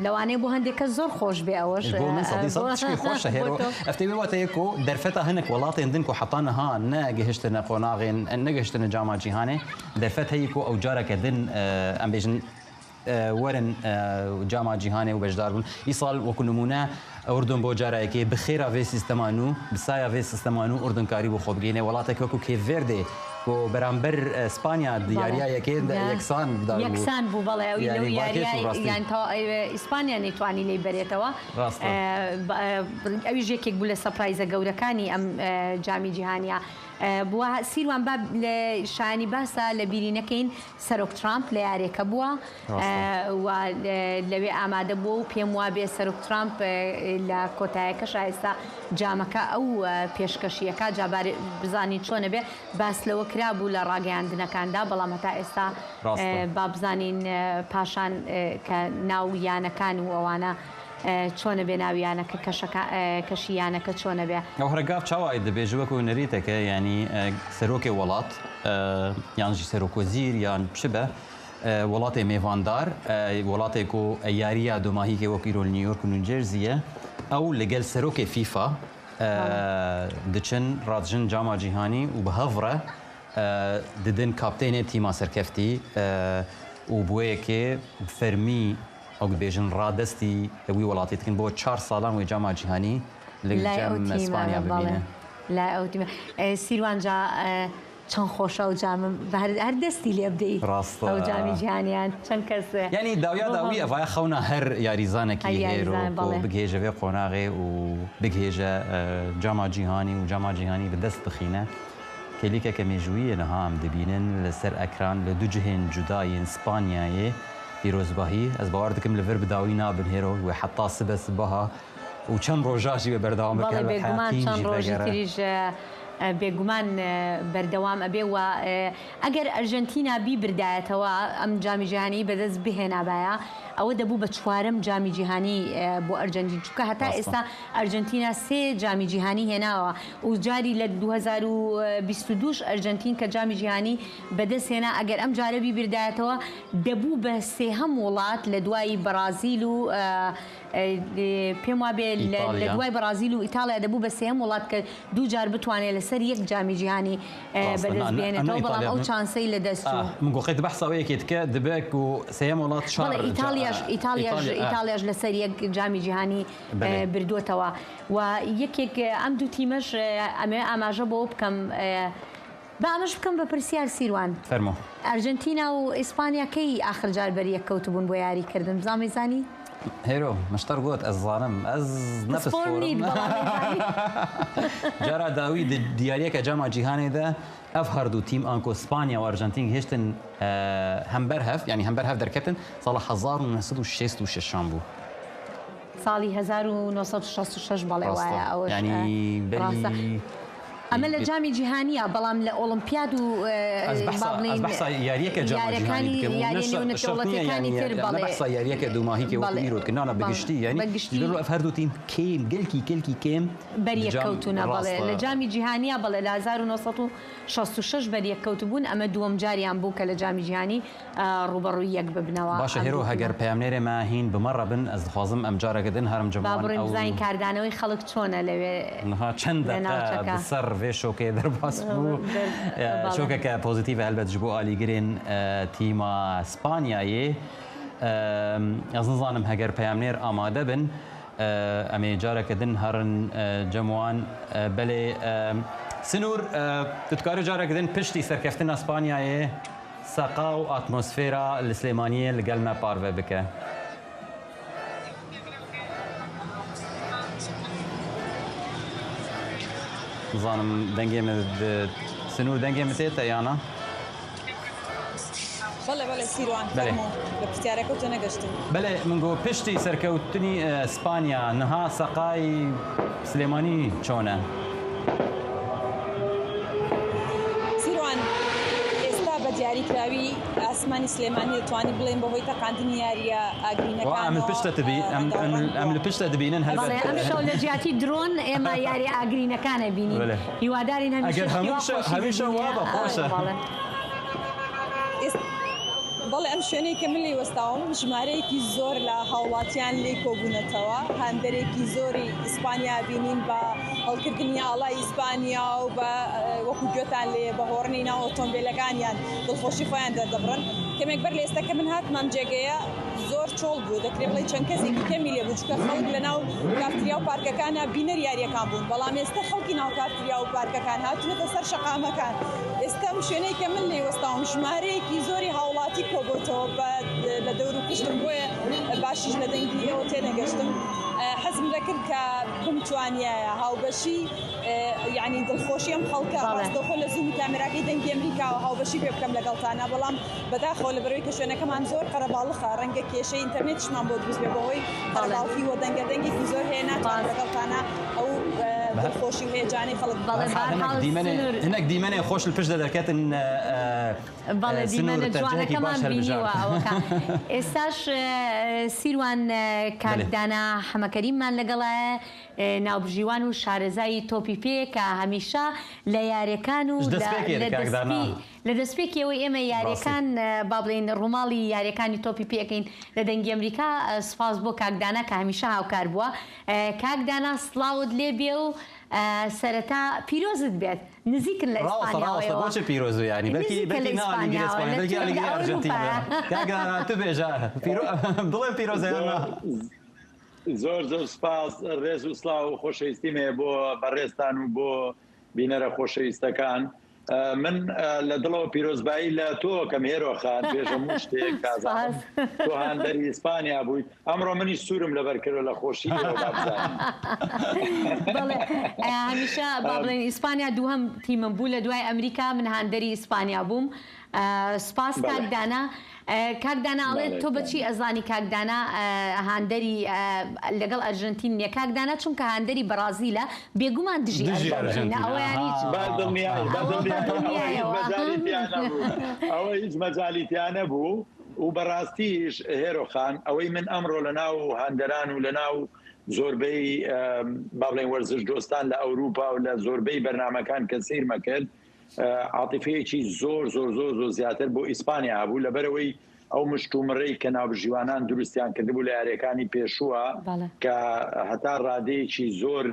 لەوانەیە بۆ هەندێک کەس زۆر خۆش بێ ئەوەش، بۆ من سەدی سەد تشکی خۆشە هێرۆ. ئەفتێ وێ واتەیە کو دەرفەتا هەنێک وڵاتێن دن کو حتا نەها نەگەهشتنە قۆناغێن، نەگەشتنە جاما جیهانێ. دەرفەت هەیە کو ئەو جارەکە دن، ئە، ئەم بێژن، ئە، وەرن، ئە، جاما جیهانێ و بەشدار بوون. ئیساڵ وەکو نمونە ئوردن بۆ جارایەکێ بخێرا vê سیستەمان و بسایا vê سیستەمان و ئوردنکاری بۆ خۆ بگەینێ وڵاتێک وەکو کێڤێردێ کو بەرامبەر، ئە، ئیسپانیا دیاریا یەکێ یەکسان بدار بوو. یەکسان بوو، بەڵێ، ئەوی لەو یاریە یان تا، ئە، ئیسپانیا نەیتوانی لێی بەرێتەوە. ڕاستە. ئە، بە-، ئە، ئەویش یەکێک بوو لە سەپرایزە گەورەکانی ئەم، ئە، جامی جیهانیا. ئە، بووە سیروان باب لە شایانی باسە لە بیرینەکەین سەرۆک ترامپ لە یاریەکە بووە. ڕاستە. ئە، و، ئە، لەوێ ئامادە بووە و پێم وابێ سەرۆک ترامپ، ئە، لە کۆتایەکەش ئێستا جامەکە ئەو، ئە، پێشکەشیەکە جابار بزانین چۆنە بێ باس لەوە کرابوو لە ڕاگەیاندنەکاندا، بەڵام هەتا ئێستا، ڕاستە. ئە، با بزانین، ئە، پاشان، ئە، کە ناو یانەکان و ئەوانە، ئە، چۆنە بێ ناو یانەکە کەشەکە، ئە، کەشی یانەکە چۆنە بێ. ئەو هەرگاف چاوای دەبێژ وەکو نەریتەکە، یعنی، ئە، سەرۆکێ وڵات، ئە، یان ژی سەرۆک وەزیر یان چ بە، ئە، وڵاتێ مێڤاندار، ئە، وڵاتێک و یاریە دوماهیکێ وەک ئیرۆل نیویۆرک و نیوجێرزیە، ئەو لەگەل سەرۆکێ فیفا، ئە، بەڵێ. دچن ڕادژن جاما جیهانی و بە هەڤڕە، ئە، ددن کاپتێنێ تیما سەرکەفتی، ئە، و بۆیەکێ فەرمی ئەو بێژن ڕادەستی وی وڵاتی دکن بۆ چار ساڵان وی جاما جیهانی لە لای ئەو جەم تیمە، ئیسپانیا بەڵێ. ببینە. لای ئەو تیمە. ئە، سیروان جا، ئە، چەند خۆشە ئەو جامم، هەر، هەر دەستی لێ بدەیت. ڕاستە. ئەو جامی جیهانیان، چەند کەس، ئە، یعنی داویا بۆ داوی هەم- ئەڤای خەونا هەر یاریزانێکی هەر یاریزان، هێرۆ بەڵێ. بگهێژە بێ قۆناغێ و بگهێژە، ئە، جاما جیهانی و جاما جیهانی بە دەست بخینە. کلیکەکە مێژوویە نەها ئەم دبینن لەسەر ئەکران لە دوو جهێن جودایین ئیسپانیایێ پیرۆزباهی. ئەز باوەڕ دکم لە ڤەر بداوی نابن هێرۆ وێ حەتا سبە سبەها و چەند ڕۆژاشی بە بەردەوام بکە بەڵێ، بێگومان چەند ڕۆژی تریش، ئە، ئە، بێگومان، ئە، بەردەوام ئەبێ و، ئە، ئەگەر ئەرژەنتینا بی بردایەتەوە ئەم جامی جیهانی بەدەست بهێنابایە، ئەوە دەبوو بە چوارەم جامی جیهانی، ئە، بۆ ئەرجەنتین، چونکە هەتا ڕاستە. ئێستا ئەرجەنتینا سێ جامی جیهانی هێناوە و جاری لە دوو هەزار و بیست و دوو ئەرجەنتین کە جامی جیهانی بەدەست هێنا، ئەگەر ئەم جارە بیبردایەتەوە، دەبوو بە سێهەم وڵات لە دوای بەرازیل و، ئە، ئە، پێم وابێ لە، لە ئیتالیا. دوای بەرازیل و ئیتالیا دەبوو بە سێهەم وڵات کە دوو جار بتوانێت لەسەر یەک جامی جیهانی، ئە، ڕاستە، بەدەست نا، نا، بێنێتەوە، ئەمە بەڵام ئەو ئیتالیا. چانسەی لەدەست چوو. ئا، من گۆ قەی بەحسا ئەوەیەکێ دکە دبێک و سێهەم وڵات چار بەڵێ، ئیتالیاش، جا-، ئیتالیاش، ئیتالیا، ئا. ئیتالیاش لەسەر یەک جامی جیهانی، بەڵێ. ئە، بردووەتەوە. و یەکێک، ئە، ئەم دوو تیمەش، ئە، ئەمێ ئاماژە بۆ بکەم، ئە، بە ئاماژە بکەم بە پرسیار سیروان. فەرمو. ئەرجەنتینا و ئیسپانیا کەی ئاخر جار بەر یەک کەوتبوون بۆ یاریکردن؟ بزانێ زانی؟ هێرۆ، مشتەر گۆت، ئەز زانم، ئەز نەپسپۆرم. نین، بەڵام ئێزانی. جارا داوی دی-، دیاریەکە جاما جیهانێ دە، ئەف هەردوو تیم ئانکۆ سپانیا و ئەرژەنتین هێشتن، ئە، هەمبەر هەف، یعنی هەمبەر هەف دەرکەتن، ساڵە هەزار و نۆ سەد و شەست و شەش بوو. ساڵی هەزار و نۆ سەد و شەست و شەش، بەڵێ، ڕاستە. وایە، ئەوەش، یعنی ئە، بەری ڕاستە. ئەمە لە بی-، جامی جیهانیە، بەڵام لە ئۆڵمپیاد و، ئە، ئەز بەحسا، با بڵێن، ئەز بەحسا یاریەکە جاما جیهانی یاریەکانی، دکەم. یاریە نە شە-، نێو شەرت نییە، نەتەوەڵەتیەکانی یعنی، تر، نە بەڵێ. بەحسا یاریەکە دووماهیکێ وەکو بەڵێ. ئیرۆ دکەم. نانا، بەڵێ. بەگشتی، یعنی، بەگشتی. لەلو ئەف هەردوو تیم کێم، گەلکی، گەلکی کێم بەر یەک جام کەوتونە، بەڵێ. ڕاستە. لە جامی جیهانیە، بەڵێ، لە هەزار و نۆ سەد و شەست و شەش بەر یەک کەوتبوون، ئەمە دووەم جاریان بوو کە لە جامی جیهانی، ئە، ڕوبەڕووی یەک ببنەوە. باشە، ئەم هێرۆ، دوو هەگەر تیمە. پەیامنێرێ مە هین بمەڕە بن، ئەز دخوازم ئەم جارەکە دن هەرم با جەموان بڕێم ئەو بزانین کاردانەوەی خەڵک چۆنە لەوێ، نها چەند لە دەقە ناوچەکە. بسەر ڕێ شۆکێ دەرباس بوو. بەر-، ئە، بەڵێ. شۆکەکە پۆزیتیڤە هەلبەت ji بۆ ئالیگرێن، ئە، تیما سپانیایê. ئە، ئەز نزانم هەگەر پەیامنێر ئامادە بن، ئە، ئەمێ جارەکە دن هەرن، ئە، جەموان، ئە، بەلێ، ئە، سنوور، ئە، tu dikarî جارەکە دن پشتی سەرکەفتنا سپانیایê سەقا و ئاتمۆسفێرا li Silêmaniyê li gel me parve bike. Nizanim dengê min di, Sinûr, dengê min tê te ya na? بەڵێ، بەڵێ، سیروان، بەڵێ. فەرموو. بە پرسیارەکە و تۆ نەگەشتم. بەڵێ، من گۆ پشتی سەرکەوتنی، ئە، سپانیا، نها سەقای سلێمانی چۆنە؟ سیروان، ئێستا بە دیاریکراوی ئاسمانی سلێمانی دەتوانی بڵێن بەهۆی تەقاندنی یاریە ئاگرینەکانەوە، وا ئەم پشتە دەبی-، ئە، ئەم، ئەم، ڕەنگاوڕووە. ئەم لە پشتە دەبینن هەلبەت. بەڵێ، ئەم شەو لە جیاتی درۆن ئێمە یاری ئاگرینەکانە بینین. بەڵێ. هیوادارین هەمیشە ئەگەر هەموو شتیا شە-، خۆشی هەمیشە ببینە. وا بە خۆشە. ئەوە بەڵێ. ئێس-، بەڵێ، ئەم شوێنەی کە من لێی وەستاوم، ژمارەیەکی زۆر لە هاوڵاتیان لێی کۆبوونەتەوە. هاندەرێکی زۆری ئیسپانیا بینین بە هەڵکردنی ئاڵای ئیسپانیا و بە، ئە، وەکو گوێتان لێ بە هۆڕنی ناو ئۆتۆمبیلەکانیان دڵخۆشی خۆیان دەردەبڕن. کەمێک بەر لە ئێستا کە من هاتمام جێگەیە، زۆر چۆڵ بوو، دەکرێ بڵێ چەند کەسێکی کەمی لێ بوو، چونکە خەڵک لە ناو کافتریا و پارکەکانە بینەر یاریەکان بوون، بەڵام ئێستا خەڵکی ناو کافتریا و پارکەکان هاتوونەتە سەر شەقامەکان. ئێستا ئەم شوێنەی کە من لێی وەستاوم، ژمارەیەکی زۆری هاوڵاتی کۆبۆتەوە بە، لە دەور و پشتم، بۆیە باشیش لە دەنگی ئێوە تێنەگەشتم. ئە، حەزم دەکرد کە بمتوانیایە هاوبەشی، ئە، یعنی دڵخۆشی ئەم خەڵکە بەڵێ. ڕاستەوخۆ لە زوومی کامێراکەی دەنگی ئەمریکاوە هاوبەشی پێ بکەم لەگەڵتانە، بەڵام بەداخەوە لەبەرەوەی کە شوێنەکەمان زۆر قەرەباڵخە، ڕەنگە کێشەی ئینتەرنێتیشمان بۆ دروست بێ، بەهۆی بەڵێ. قەرەباڵخی و دەنگە دەنگێکی زۆر هەیە، ناتوانم سپاس. لەگەڵتانە ئەو، ئە، بە هە-، دڵخۆشی و هەیەجانەی خەڵک بەڵێ، بە هەر حاڵ هەندێک دیمەنێ، سنوور. هەندێک دیمەنێ خۆش لە پشت دەدەکەتن، ئە، ئە، بەڵێ، ئە، سنوور دیمەنە تەجهێکی جوانەکەمان باش هەر بینیوە بژار. ئەوەکە. ئێستاش، ئە، سیروان، ئە، کاک بەڵێ. دانا حەمەکەریممان لەگەڵایە، ئە، ناوبژیوان و شارەزایی تۆپی پێ کە هەمیشە لە یاریەکان و لە، لە دەستپێکی، لە دەستپێکیەوەی ئێمە یاریەکان، ئە، با بڵێن ڕووماڵی یاریەکانی تۆپی پێکەین لە دەنگی ئەمریکا. ئە، سپاس بۆ کاک دانا کە هەمیشە هاوکار بووە. ئە، کاک دانا، سڵاوت لێ بێ و، ئە، سەرەتا پیرۆزت بێت. نزیکن لە ڕاستە، ئیسپانیاوە ڕاستە، ئێوە. بۆچی پیرۆز بوو، یعنی؟ بەلکی، نزیکە بەلکی لە نالی ئیسپانیاوە، گرێسپانی، بەلکی نەچووە ئالی گرێ ئەوروپا. ئەرجەنتینا. کاک دانا، تو بێژە، پیرۆ-، بڵێ پیرۆزە یان نا؟ زۆر، زۆر سپاس، ڕێز و سڵاو و خۆشەویستیمێ بۆ بەڕێزتان و بۆ بینەرە خۆشەویستەکان. ئە، من، ئە، لە دڵەوە پیرۆزبایی لە تۆ کەم هێرۆ خان، بێژە موو شتێک، کازانم سپاس. تۆ هاندەری ئیسپانیا بوویت. ئەمڕۆ منیش سوورم لەبەر کردووە لە خۆشی ئێوە، با بزانم. بەڵێ، ئە، هەمیشە با ئەم. بڵێن ئیسپانیا دووهەم تیمم بوو لە دوای ئەمریکا، من هاندەری ئیسپانیا بووم. ئە، سپاس بەڵێ. کاک دانا. ئە، کاک دانا ئەڵێ بەڵێ، تۆ بەچی بەڵێ. ئەزانی کاک دانا، ئە، هاندەری، ئە، لەگەڵ ئەرژەنتین نییە. کاک دانا چونکە هاندەری بەرازیلە، بێگومان دژی دژی ئەرژەنتینە. ئەرژەنتینە. ئەوە یانی ئاها. چ؟ بە دڵنیایی، بە ئەوە بە دڵنیایی. ئەوە هیچ دڵنیایەوە. مەجالی تیانە بوو. ئەوە هیچ مەجالی تیانە بوو. و بەڕاستیش هێرۆخان، ئەوەی من ئەمڕۆ لە ناو هاندەران و لە ناو زۆربەی، ئە، با بڵێن، وەرزش دۆستان لە ئەوروپا و لە زۆربەی بەرنامەکان کە سیرمە کرد، ئە، عاتیفەیەکی زۆر، زۆر، زۆر، زۆر زیاتر بۆ ئیسپانیا هەبوو، لەبەرەوەی ئەو مشت و مڕەی کە ناوبژیوانان دروستیان کردبوو لە یاریەکانی پێشووە، بەڵێ. کە هەتا ڕادەیەکی زۆر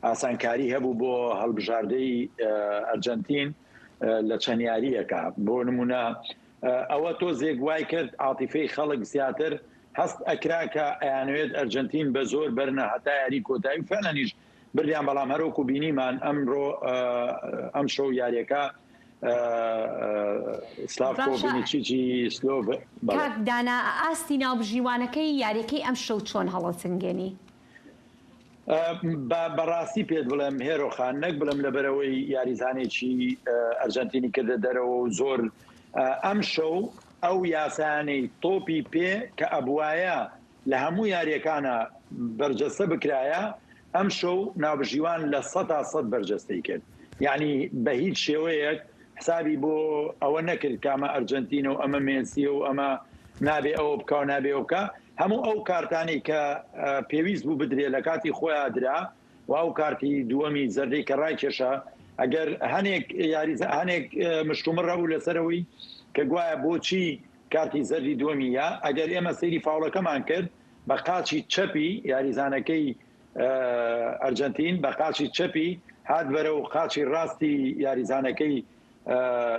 ئاسانکاری هەبوو بۆ هەڵبژاردەی، ئە، ئەرجەنتین، ئە، لە چەند یاریەکە. بۆ نمونە، ئە، ئەوە تۆزێک وای کرد عاتیفەی خەڵک زیاتر هەست ئەکرا کە ئەیانەوێت ئەرجەنتین بە زۆر بەرنە هەتا یاری کۆتایی و فعلەنیش بردیان، بەڵام هەروەکو بینیمان ئەمڕۆ، ئە، ئەم شەو یاریەکە، ئە، ئە، سلاڤکۆ باشە. ڤینیچیچی سلۆڤ-، بەڵێ. کاک دانا، ئاستی ناوبژیوانەکەی یاریەکەی ئەم شەو چۆن هەڵەسەنگێنی؟ ئە، بە، بەڕاستی پێت بڵێم هێرۆخان، نەک بڵێم لەبەرەوەی یاریزانێکی، ئە، ئەرجەنتینی کردە دەرەوە و زۆر، ئە، ئەم شەو ئەو یاسانەی تۆپی پێ کە ئەبوایە لە هەموو یاریەکانە بەرجەستە بکرایە، ئەم شەو ناوبژیوان لە سەدا سەد بەرجەستەی کرد. یعنی بە هیچ شێوەیەک حسابی بۆ ئەوە نەکرد کە ئەمە ئەرجەنتینە و ئەمە مێسیە و ئەمە نابێ ئەوە بکا و نابێ ئەوە بکا. هەموو ئەو کارتانەی کە، ئە، پێویست بوو بدرێ لە کاتی خۆیان درا و ئەو کارتی دووەمی زەردەی کە ڕایکێشا، ئەگەر هەنێک یاریزە-، هەنێک، ئە، مشتومڕە بوو لەسەرەوەی کە گوایە بۆچی کارتی زەردی دووەمی یا، ئەگەر ئێمە سەیری فاوڵەکەمان کرد بە قاچی چەپی یاریزانەکەی، ئە، ئەرجەنتین، بە قاچی چەپی هات بەرەو قاچی ڕاستی یاریزانەکەی، ئە،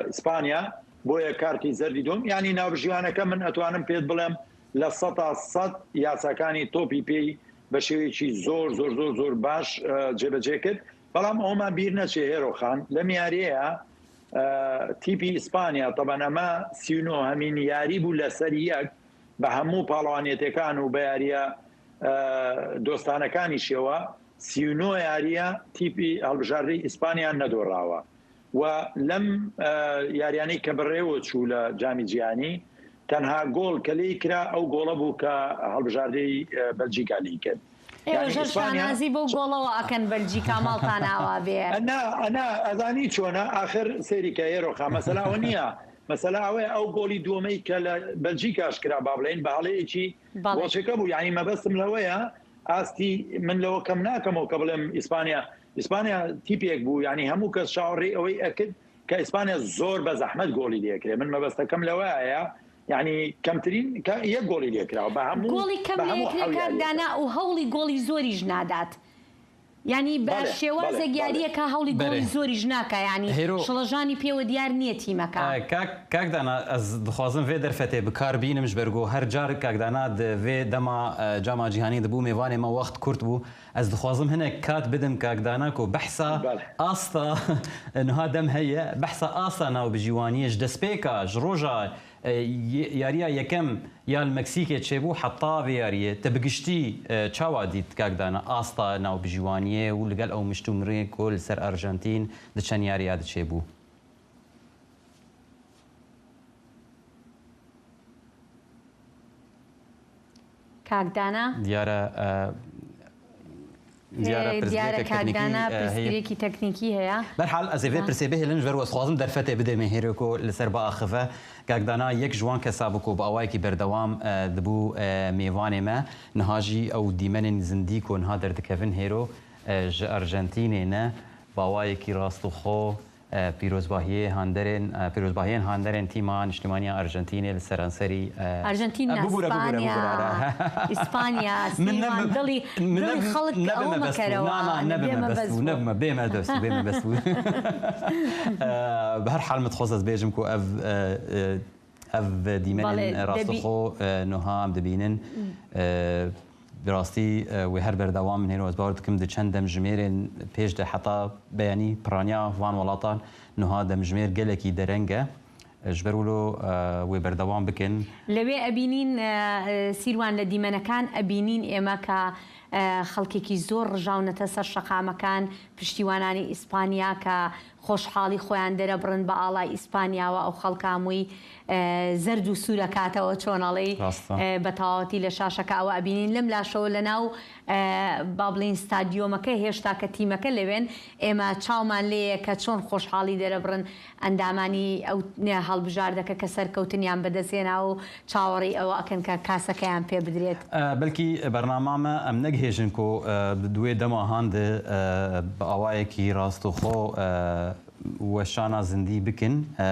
ئیسپانیا، بۆیە کارتی زەردی دووەم. یعنی ناوبژیوانەکە من ئەتوانم پێت بڵێم لە سەدا سەد یاساکانی تۆپی پێی بە شێوەیەکی زۆر، زۆر، زۆر، زۆر باش، ئە، جێبەجێ کرد. بەڵام ئەومان بیر نەچێ هێرۆخان، لەم یاریەیە، ئە، تیپی ئیسپانیا، تەبەن ئەمە سی و نۆ هەمین یاری بوو لەسەر یەک بە هەموو پاڵەوانێتەکان و بە یاریە، ئە، دۆستانەکانی شێوە، سی و نۆ یاریە تیپی هەڵبژاردەی ئیسپانیا نەدۆڕاوە. و لەم، ئە، یاریانەی کە بەڕێوە چوو لە جامی جیهانی، تەنها گۆڵ کە لێی کرا، ئەو گۆڵە بوو کە هەڵبژاردەی، ئە، بەلجیکا لێی کرد. ئێوە یعنی ژەر ئیسپانیا شانازی بۆ گۆڵەوە ئەکەن بەلجیکا، ماڵتان ئاوا بێ. ئەنا، ئەنا، ئەزانی چۆنە؟ ئاخر سێری کە ئێرۆخا، مەسەلا ئەوە نییە. مەسەلا ئەوەیە، ئەو گۆڵی دووەمەی کە لە بەلجیکاش کرا، با بڵێن، بە هەڵەیەکی بەڵێ. گۆڵچەکە بوو. یعنی مەبەستم لەوەیە، ئاستی من لەوە کەم ناکەمەوە کە بڵێم ئیسپانیا، ئیسپانیا تیپێک بوو. یعنی هەموو کەس چاوەڕێی ئەوەی ئەکرد کە ئیسپانیا زۆر بە زەحمەت گۆڵی لێکرێ. من مەبەستەکەم لەوەیە، یعنی کەمترین کە یەک گۆڵی لێکراوە بە هەموو، گۆڵی کەم بە هەموو لێکرێ، حەو کاک یاریەکە. دانا، و هەوڵی گۆڵی زۆریش نادات. یعنی بە بەڵێ، شێوازێک بەڵێ، بەڵێ. یاریەکە هەوڵی گۆڵی بەڵێ. زۆریش ناکە، یعنی هێرۆ. شڵەژانی پێوە دیار نییە تیمەکە. ئە، کاک، کاک دانا، ئەز دخوازم vê derfetê bi kar bînim, ji ber ku her car kak Dana di vê dema, e, Cama Cîhanî dibû mêvanê me, wext kurt bû. Ez dixwazim hinek kat bidim kak Dana ku behsa Bele. asta niha dem heye, behsa asta navbijîwaniyê ji destpêka, ji roja, e, ye-, yariya yekem ya li Meksîkê çêbû heta vê yariyê. Te bi giştî, e, çawa dît kak Dana asta navbijîwaniyê û li gel ew miştûmirê ku li ser Arjantîn di çend yariya de çêbû? Kak Dana? Diyar e, e, diyar e, Ê, diyar e, pirsgirêkek kak teknîkî, Dana, e, heye. Pirsgirêkî teknîkî heye. Berhal, ez ê vê Ha. pirsê bihêlin, ji ber wê dixwazim derfetê bidême hêrê ku li ser biaxive. Kak Dana yek ji wan kesa bû ku bi awayekî berdewam, e, dibû, e, mêvanê me. Niha jî ew dîmenên zindî ku niha derdikevin hêro, e, ji Arjantînê ne, bi awayekî rastixwe, e, pîrozbahiyê handerên, e, pîrozbahiyên handerên tîma niştimaniya Arjantînê li seranserî, e, Arjantîn e, na, bibûre, bibûre, Spanya, bibûre, ara. Îspanya, Min Sîvan, neb-, dilî, min dilî neb-, xelk nebe ew mebest bû. Mekerewê Na, na, ane, nebe bê mebest mebest bû, bû. Nebe mebest bû, bê mebest bû. E, bi her hal min dixwest ez bêjim ku ev, e, e, Ev dîmenên Belê, rastixwe, e, niha em dibînin. Hmm. E, bi rastî, e, wê her berdewam in. Hêro ez bawer dikim di çend demjimêrên pêş de heta beyanî piraniya van welatan niha demjimêr gelekî dereng e. E, ji ber wilo, e, wê berdewam bikin. Lewê ebînîn, e, e, Sîrwan, le dîmenekan ebînîn ême ka, e, xelkekî zor rijawnete ser şeqamekan piştîwananî Îspanya ka خۆشحاڵی خۆیان دەرەبڕن بە ئاڵای ئیسپانیاوە، ئەو خەڵکە هەمووی، ئە، زەرد و سوورە کاتەوە، چۆنەڵی، ڕاستە. ئە، بە تەواوەتی لە شاشەکە ئەوە ئەبینین. لەم لاشەوە لە ناو، ئە، با بڵین ستادیۆمەکە هێشتا کە تیمەکە لەوێن، ئێمە چاومان لێیە کە چۆن خۆشحاڵی دەرەبڕن ئەندامانی ئەو هەڵبژاردەکە کە سەرکەوتنیان بەدەستهێنا و چاوەڕێی ئەوە ئەکەن کە کاسەکەیان پێ بدرێت. ئە، بەلکی بەرنامامە ئەم نەگهێژن کو، ئە، دوێ دەما هاندە، ئە، بە ئاوایەکی ڕاستوخۆ، ئە، وەشانا زندی بکن. ئە،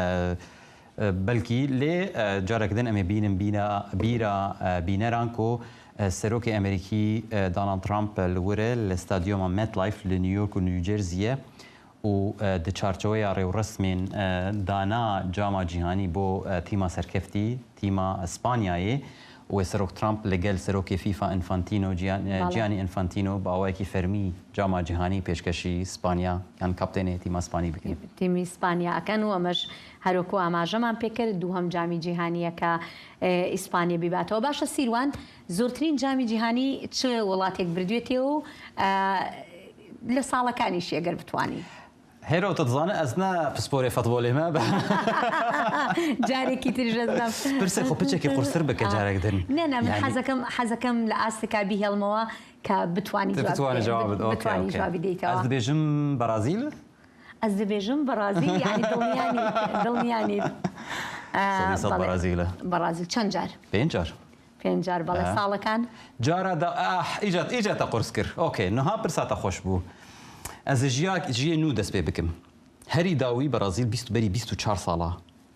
ئە، بەلکی لێ، ئە، جارێک دن ئەمێ بینم بینا، بیرا، ئە، بینەران کو، ئە، سەرۆکی ئەمریکی، ئە، دانالد ترامپ لە ورە لە ستادیۆما مەتلایف لە نیویۆرک و نیوجێرزیە. و، ئە، di çarçoweya rêwresmên، ئە، dana cama cîhanî bo، ئە، tîma serkeftî, tîma Spanyayê û wê Serok Trump li gel Serokê FIFA Infantino, Gian-، ئە، Gianni Infantino bi awayekî fermî cama cîhanî pêşkêşî Spanya yan kaptênê tîma Spanî bikin. Tîmî Spanya ئەکەن و ئەمەش هەروەکو ئاماژەمان پێکرد، دووهەم جامی جیهانیە کە، ئە، ئیسپانیا بیباتەوە. باشە سیروان، زۆرترین جامی جیهانی چ وڵاتێک بردوێتێ و، ئە، لە ساڵەکانیشی ئەگەر بتوانی؟ هێرۆ، tu dizane ez ne pisporê futbolê me be. جارێکی تریش ئەزنم. Pirsê xwe piçekî qurstir bike carek din. نه، نه، من حەزەکەم، حەزەکەم لە ئاستێکا بیهێڵمەوە کە بتوانی جواب بتوانی جواب بت-، ئۆکەی، بتوانی ئۆکەی. جوابی دەیتەوە. Ez dibêjim Brazîl. Ez dibêjim Brazîl، یعنی دڵنیانی، دڵنیانی. ئە، سەدی سەد بەڵێ. بەرازیلە. بەرازیل چەند جار؟ پێنج جار. پێنج جار، بەڵێ. ئە. ساڵەکان؟ جارە دا-، ئاح، ئیجا، ئیجا te qurs kir. ئۆکەی، niha pirsa te xweş bû. Ez ê jiya-، jiyê nû dest pê bikim. Herî dawî Brazîl bîst, berî bîst û çar sala.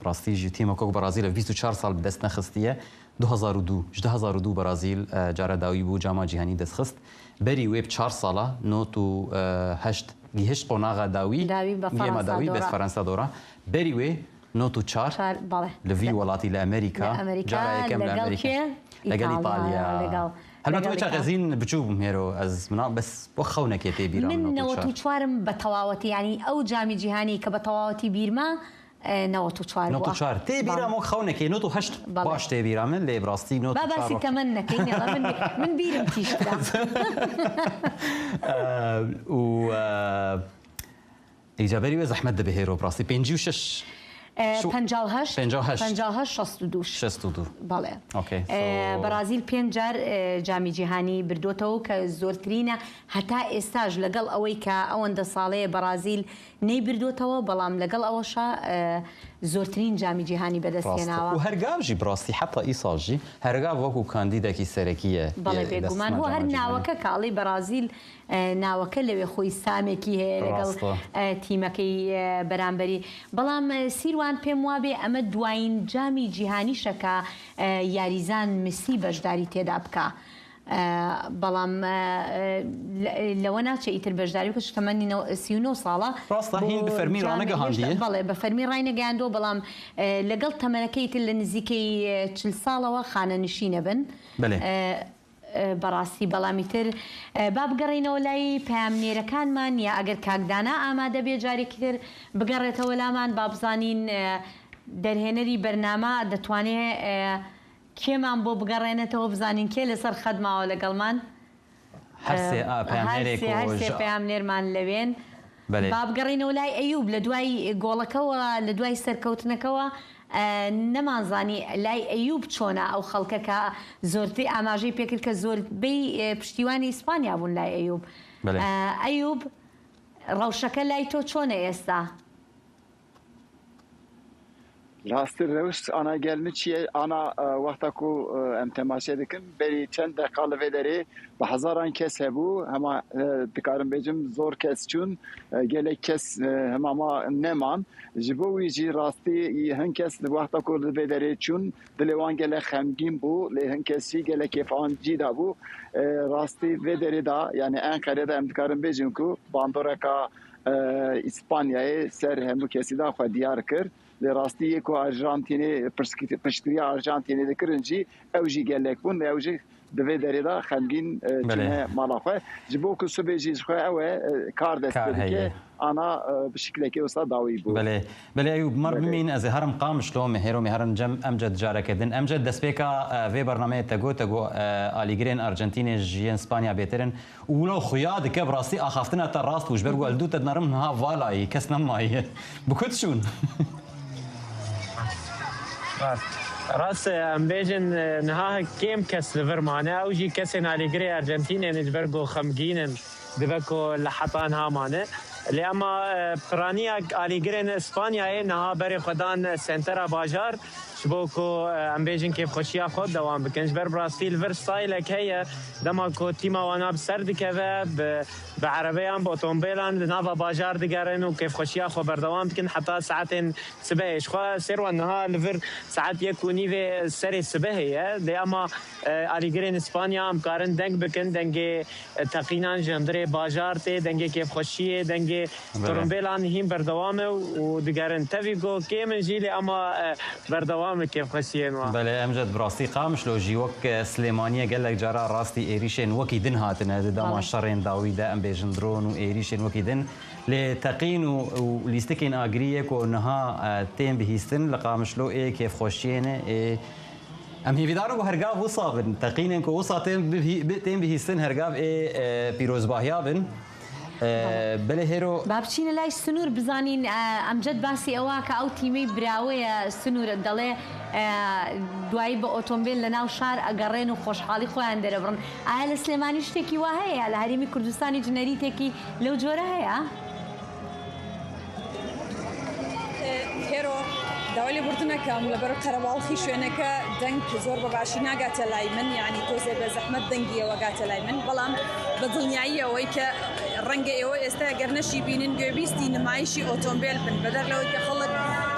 Rastî ji tîma ku Brazîl ev bîst û çar sal bi dest nexistiye. Du hezar û du, ji du hezar û du Brazîl, e, cara dawî bû cama cîhanî dest xist. Berî wê bi çar sala, not û, e, heşt gihişt qonaxa dawî. Dawî bê Fransa dawî, bes dora. Fransa dora. Berî wê not û çar. Çar, bale. Li vî welatî, li Amerîka. Li Amerîka, cara yekem li Amerîka. Legel kê? Legel Îtalya, Îtalya. Legel, helbet wê çaxê zîn biçûk bûm hêro. Ez mina bes bo xewnekê tê bîra min. Min newet û çar. Newet û çar im be tewawetî, yanî ew camî cîhanî ke be tewawetî bîr ma, e, newet û çar bû. Newet û çar. Tê bîra min xewnekê, newet û heşt baş tê bîra min, lê bi rastî newet û çar. Ba basî temen nekin, yala min, min bîrim tîşt bira. E, û, e, Îca berî wê zehmet dibe hêro bi rastî. Pêncî û şeş. E, Şu- penca û heşt. Penca û heşt. Penca û heşt, şast û du. Şast û du. Bale. Okey, E, so- Brazîl pênc car, e, camî cîhanî birdotew ke zortirîne. Heta êsta ji legel ewey ke ewende salê Brazîl ney birdotewe, belam legel eweşa, e, zortirîn camî cîhanî bedest Rast e. Hênawa. Û her gav jî bi rastî heta îsal jî her gav wekû kandîdekî serekî ye. Bale, bêguman. Û her naweke kalî Brazîl E, naweke lewê xwî samekî heye legal, Rast e. e, tîmekî, e, beramberî. Belam, e, Sîrwan pêm wabê eme duayîn camî cîhanî şeka, e, yarîzan Misî beşdarî têda bika. E, belam, e, e, le-, lewe naçe îtir beşdarî bike, ji temenî ne-, sî û neh sala. Rast e, hîn bi fermî ranegehandiye. Bale, bi fermî raynegehandiyo, belam, e, legal temeneke îtir li nizîkey, e, çil sala we xanenişîne bin. Belê. E, بەڕاستی بەڵامی تر با بگەڕێینەوە لای پەیامنێرەکانمان، یا ئەگەر کاک دانا ئامادە بێ جارێکی تر بگەڕێتەوە لامان، با بزانین دەرهێنەری بەرنامە دەتوانێ کێمان بۆ بگەڕێنێتەوە، بزانین کێ لەسەر خەت ماوە لەگەڵمان. هەر سێ، ئا، پەیامنێرێک هەر سێ، و هەر سێ ژ- پەیامنێرمان لەوێن. بەڵێ. با بگەڕێینەوە لای ئەیوب لە دوای گۆڵەکەوە، لە دوای سەرکەوتنەکەوە، ئە، نەمانزانی لای ئەیوب چۆنە ئەو خەڵکە کە زۆرتری ئاماژەی پێکرد کە زۆربەی، ئێ، پشتیوانی ئیسپانیا بوون لای ئەیوب. بەڵێ. ئە، ئەیوب، ڕەوشەکە لای تۆ چۆنە ئێستا؟ Rastî rewş ana gel min çi ye? Ana, e, wexta ku, e, em temaşe dikin, berî çend deqa li vê derê bi hezaran kes hebû, hema, e, dikarim bêjim zor kes çûn, e, gelek kes, e, hema ma neman. Ji bo wî jî rastî hin kes li wexta ku li vê derê çûn, dilê wan gelek xemgîn bû, lê hin kes jî gelek kêfa wan cî dabû. E, rastî vê derê de, yani Enqerê de em dikarin bêjin ku bandoreka, e, Îspanyayê ser hemû kesî de xwe diyar kir. Li rastî yê ku Arjantînê piştgiriya Arjantînê dikirin jî, ew jî gelek bûn, ew jî di vê derê de xemgîn, e, çûne mala xwe. Ji bo ku sibê jî ji xwe ew e, e, kar dest pê dike. Ana, e, bi şiklekê wisa dawî bû. Belê. Belê Eyûb, mer bimîn, ez ê herim Qamişlo, me hêro me herin cem Emced careke din. Emced, destpêka, e, vê bernameyê te got, te got, e, alîgirên Arjantînê ji yên Spanya bêtir in. Û wilo xuya dike, bi rastî axaftina te rast bû. Ji ber ku ez dû te dinarim niha vala yî, kes nema yî. Bi ku diçûn? Rast. Rast, e, em bêjin, e, niha kêm kes li vir mane. Ew jî kesên alîgirê Arjantînê ne, ji ber ku xemgîn in. Dibe ku li heta niha mane. Lê ema, e, piraniya alîgirên Spanyayê niha berê xwe dan sentera bajar. Ji bo ku, e, em bêjin kêfxweşiya xwe dewam bikin. Ji ber bi rastî li vir stayilek heye. Dema ku tîma wana bi ser dikeve, bi, bi erebeyan, bi otomobêlan li nava bajar digerin û kêfxweşiya xwe berdewam dikin heta saetên sibehê. Ji xwe Sêrwan niha li vir saet yek û nîvê serê sibehê ye. Lê ema, e, alîgirên Spanya em karin deng bikin, dengê, e, teqînan ji hundirê bajar tê, dengê kêfxweşiyê, dengê Belê. Tirimbêlan hîn berdewam e û, û digerin. Tevî ku kêm in jî lê ema, e, berdewam e kêfxweşiyên wan. Belê, Emced, bi rastî Qamişlo jî wek, e, Silêmaniyê gelek cara rastî êrîşên wekî din hatine. Di dema Belê. Şerên dawî de em bêjin dron û êrîşên wekî din. Lê teqîn û, û lîstikên agirî yê ku niha, e, tên bihîstin li Qamişlo ê kêfxweşiyê ne, ê Em hêvîdar in ku hergav wisa bin. Teqînên ku wisa tên bihî-, bi-, tên bihîstin hergav ê, e, pîrozbahiya bin. E, belê hêro. Ba biçîne lay Sinûr bizanîn, e, Emced basî ewa ke ew tîmî birawe ye Sinûr dele, e, duayî bi otomobîl li nav şar egerên û xweşhalî xwe yan derebrin. Aya li Silêmanî ştekî wa heye ya? Li Herêmî Kurdistanî ji nerîtekî lew core heye? Hêro داوای لێبوردنەکەم لەبەر قەرەباڵخی شوێنەکە دەنگ زۆر بە باشی ناگاتە لای من، یعنی تۆزێ بە زەحمەت دەنگی ئەوە گاتە لای من، بەڵام بە دڵنیایی ئەوەی کە ڕەنگە ئێوە ئێستا گەر نەشی بینن گوێبیستی نمایشی ئۆتۆمبیل بن، بەدەر لەوەی کە خەڵک،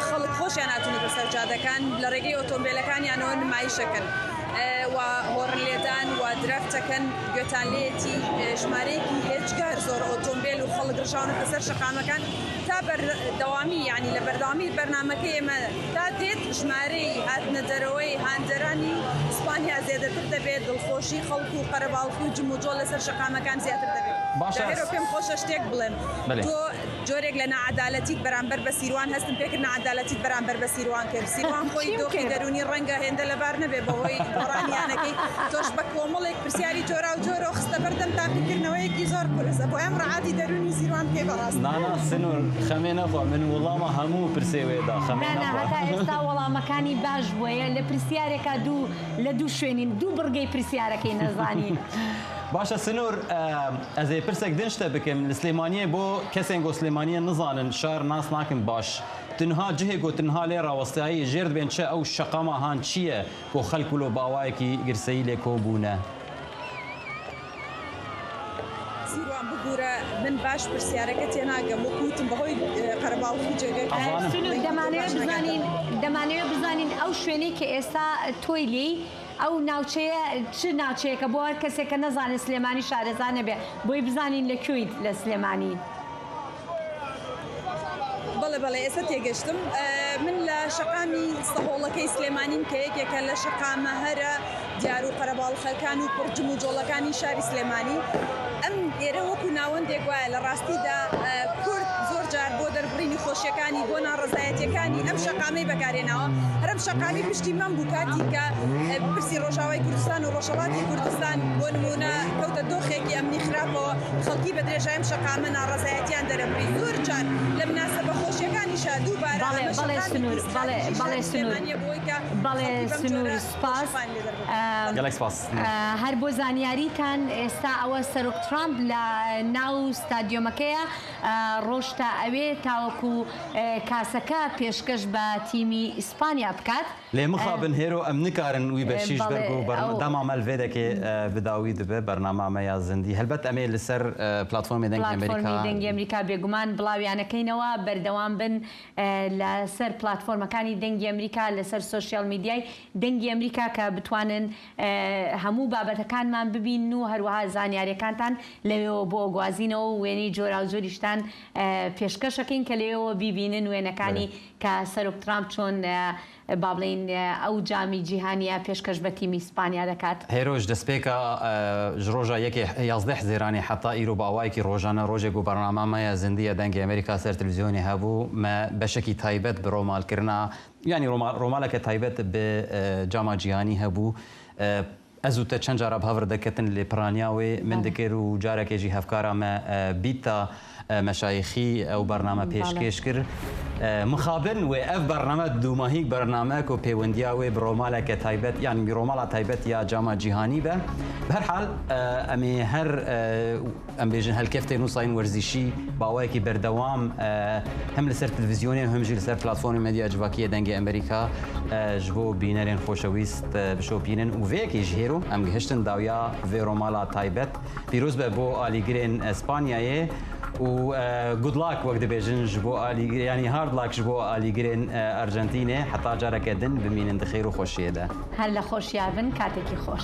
خەڵک خۆشیان هاتوونە بەسەر جادەکان لە ڕێگەی ئۆتۆمبیلەکانیانەوە نمایشەکەن. ئە، و هۆڕن لێدان و درەفتەکەن گوێتان لێتی، ئە، ژمارەیەکی هێجگار زۆر ئۆتۆمبیل و خەڵک ڕژاونەتە سەر شەقامەکان تا بەردەوامی، یعنی لە بەردەوامی بەرنامەکەی ئێمە تا دێت ژمارەی هاتنە دەرەوەی هاندەرانی ئیسپانیا زێدەتر دەبێت، دڵخۆشی خەڵک و قەرەباڵخی و جموجۆڵ لەسەر شەقامەکان زیاتر دەبێت. باشە. جا هێرۆ پێم خۆشە شتێک بڵێم. بەڵێ. تۆ جۆرێک لە نەعەدالەتیت بەرامبەر بە سیروان هەستم پێکرد نەعەدالەتیت بەرامبەر بە سیروان کرد. سیروان خۆی چیم دۆخی کرد؟ دەروونی ڕەنگە هێندە لەبار نەبێ بەهۆی گۆڕانیانەکەی. تۆش بە کۆمەڵێک پرسیاری جۆرا و جۆرە و خستە بەردەم تاقیکردنەوەیەکی زۆر قورسە. بۆ ئەم ڕەعاتی دەروونی سیروان پێ بەڕاست. نانا سنوور، خەمێ نەخوا، من وڵاما هەموو پرسێ وێدا، خەمێ نانا، نەخوا. هەتا ئێستا وەڵامەکانی باش بووە. لە پرسیارێکا دوو، لە دوو شوێنین، دوو بڕگەی پرسیارەکەی نەزانی. باشە سنوور، ئە، ئەز ێ پرسێک دنج تە بکەم. لە سلێمانیە بۆ کەسێن گۆ سلێمانیە نزانن، شار ناس ناکن باش. تنها جهێ گۆ تنها لێ ڕاوەستایی ژێر دبێن چە ئەو شەقاما هان چییە گۆ خەلک ولۆ باوایەکی گرسەیی لێ کۆ بوونە؟ سیروان بگورە، من باش پرسیارەکە تێناگەم. وەکو وتم بەهۆی، ئە، قەرەباڵخی جێگەکە. ئەزانم. سنوور، دەمانەوێت بزانین، دەمانەوێت بزانین ئەو شوێنەی کە ئێستا تۆی لێی، ئەو ناوچەیە چ ناوچەیەکە بۆ هەر کەسێک کە نەزانێت سلێمانی شارەزا نەبێ، بۆی بزانین لە کوێیت لە سلێمانی. بەڵێ، بەڵێ، ئێستا تێگەشتم. ئە، من لە شەقامی سەهۆڵەکەی سلێمانیم کە یەکێکە لە شەقامە هەرە دیار و قەرەباڵخەکان و پڕ جم و جۆڵەکانی شاری سلێمانی. ئەم ئێرە وەکو ناوەندێک وایە. لە ڕاستیدا، ئە، کورد زۆر جار بۆ دەربڕینی خۆشیەکانی، بۆ ناڕەزایەتیەکانی ئەم شەقامەی بەکارهێناوە. هەر ئەم شەقامی پشتی من بوو کاتی کە، ئە، پرسی ڕۆژاوای کوردستان و ڕۆژهەڵاتی کوردستان بۆ نمونە کەوتە دۆخێکی ئەمنی خراپەوە، خەڵکی بە درێژای ئەم شەقامە ناڕەزایەتیان دەرەبڕی. زۆر جار لە مناسبە خۆشیەکانیشا دووبارە بەڵێ، ئەمە بەڵێ شەقامی سنوور، بەڵێ، بەڵێ سنوور. سلێمانیە بۆی کە بەڵێ خەڵکی بەم سنوور، جۆرە سوپاس. خۆشیەکان لێ دەربڕن. ئە، گەلێک سپاس. ئە، هەر بۆ زانیاریتان، ئێستا ئەوە سەرۆک ترامپ لە ناو ستادیۆمەکەیە، ئە، ڕۆشتە ئەوێ تاوەکو، ئە، کاسەکە پێشکەش بە تیمی ئیسپانیا بکات. لێ مخابن ئە، هێرۆ ئەم نکارن وی بەشیش بەڵێ، بەرگو بەرن-، ئەو دەما مەلڤێدەکێ، ئە، بداوی دبێ بەرنامە مەیا زندی. هەلبەت ئەمێ لەسەر، ئە، پلاتفۆرمێ دەنگی پلاتفۆرمی ئەمریکا. دەنگی ئەمریکا بێگومان بڵاویانەکەینەوە بەردەوام. بەردەوام بن لەسەر پلاتفۆرمەکانی دەنگی ئەمریکا، لەسەر سۆشیال میدیای دەنگی ئەمریکا، کە بتوانن هەموو بابەتەکانمان ببینن و هەروەها زانیاریەکانتان لەوێەوە بۆ گوازینەوە و وێنەی جۆراوجۆریشتان پێشکەشەکەین کە لەوێەوە بیبینن وێنەکانی کە سەرۆک ترامپ چۆن با بڵێین ئەو جامی جیهانیە پێشکەش بە تیمی ئیسپانیا دەکات. هێرۆش دەستپێکە، ji roja yekê yazdeh Hezêranê heta îro bi awayekî rojane rojê ku bernama me ya Zindiye Dengê Amerîka ser televîzyonê hebû, me beşekî taybet bi romalkirina, yanî romaleke taybet bi cama cîhanî hebû. Ez û te çend cara bi hev re derketin lê piraniya wê min dikir û carekê jî hevkara me Bîta Meşayîxî ew bername pêşkêş kir. Mixabin wê ev bername dumahî bername ku pêwendiya wê bi romaleke taybet, yanî romala taybet ya cama cîhanî be. Bi her hal, em ê her, em bêjin, helkeftên wisa yên werzîşî bi awayekî berdewam hem li ser televîzyonê û hem jî li ser platformên medya civakî yê Dengê Amerîka ji bo bînerên xoşewîst bişopînin û vê yekê ji hêro em gihiştin dawiya vê romala taybet. Pîroz be bo alîgirên Spanyayê û good luck wek dibêjin ji bo alîgir, yanî hard luck ji bo alîgirên Arjantînê. Heta careke din bimînin di xêr û xweşiyê de. Her li xweşiya bin, katekî xweş.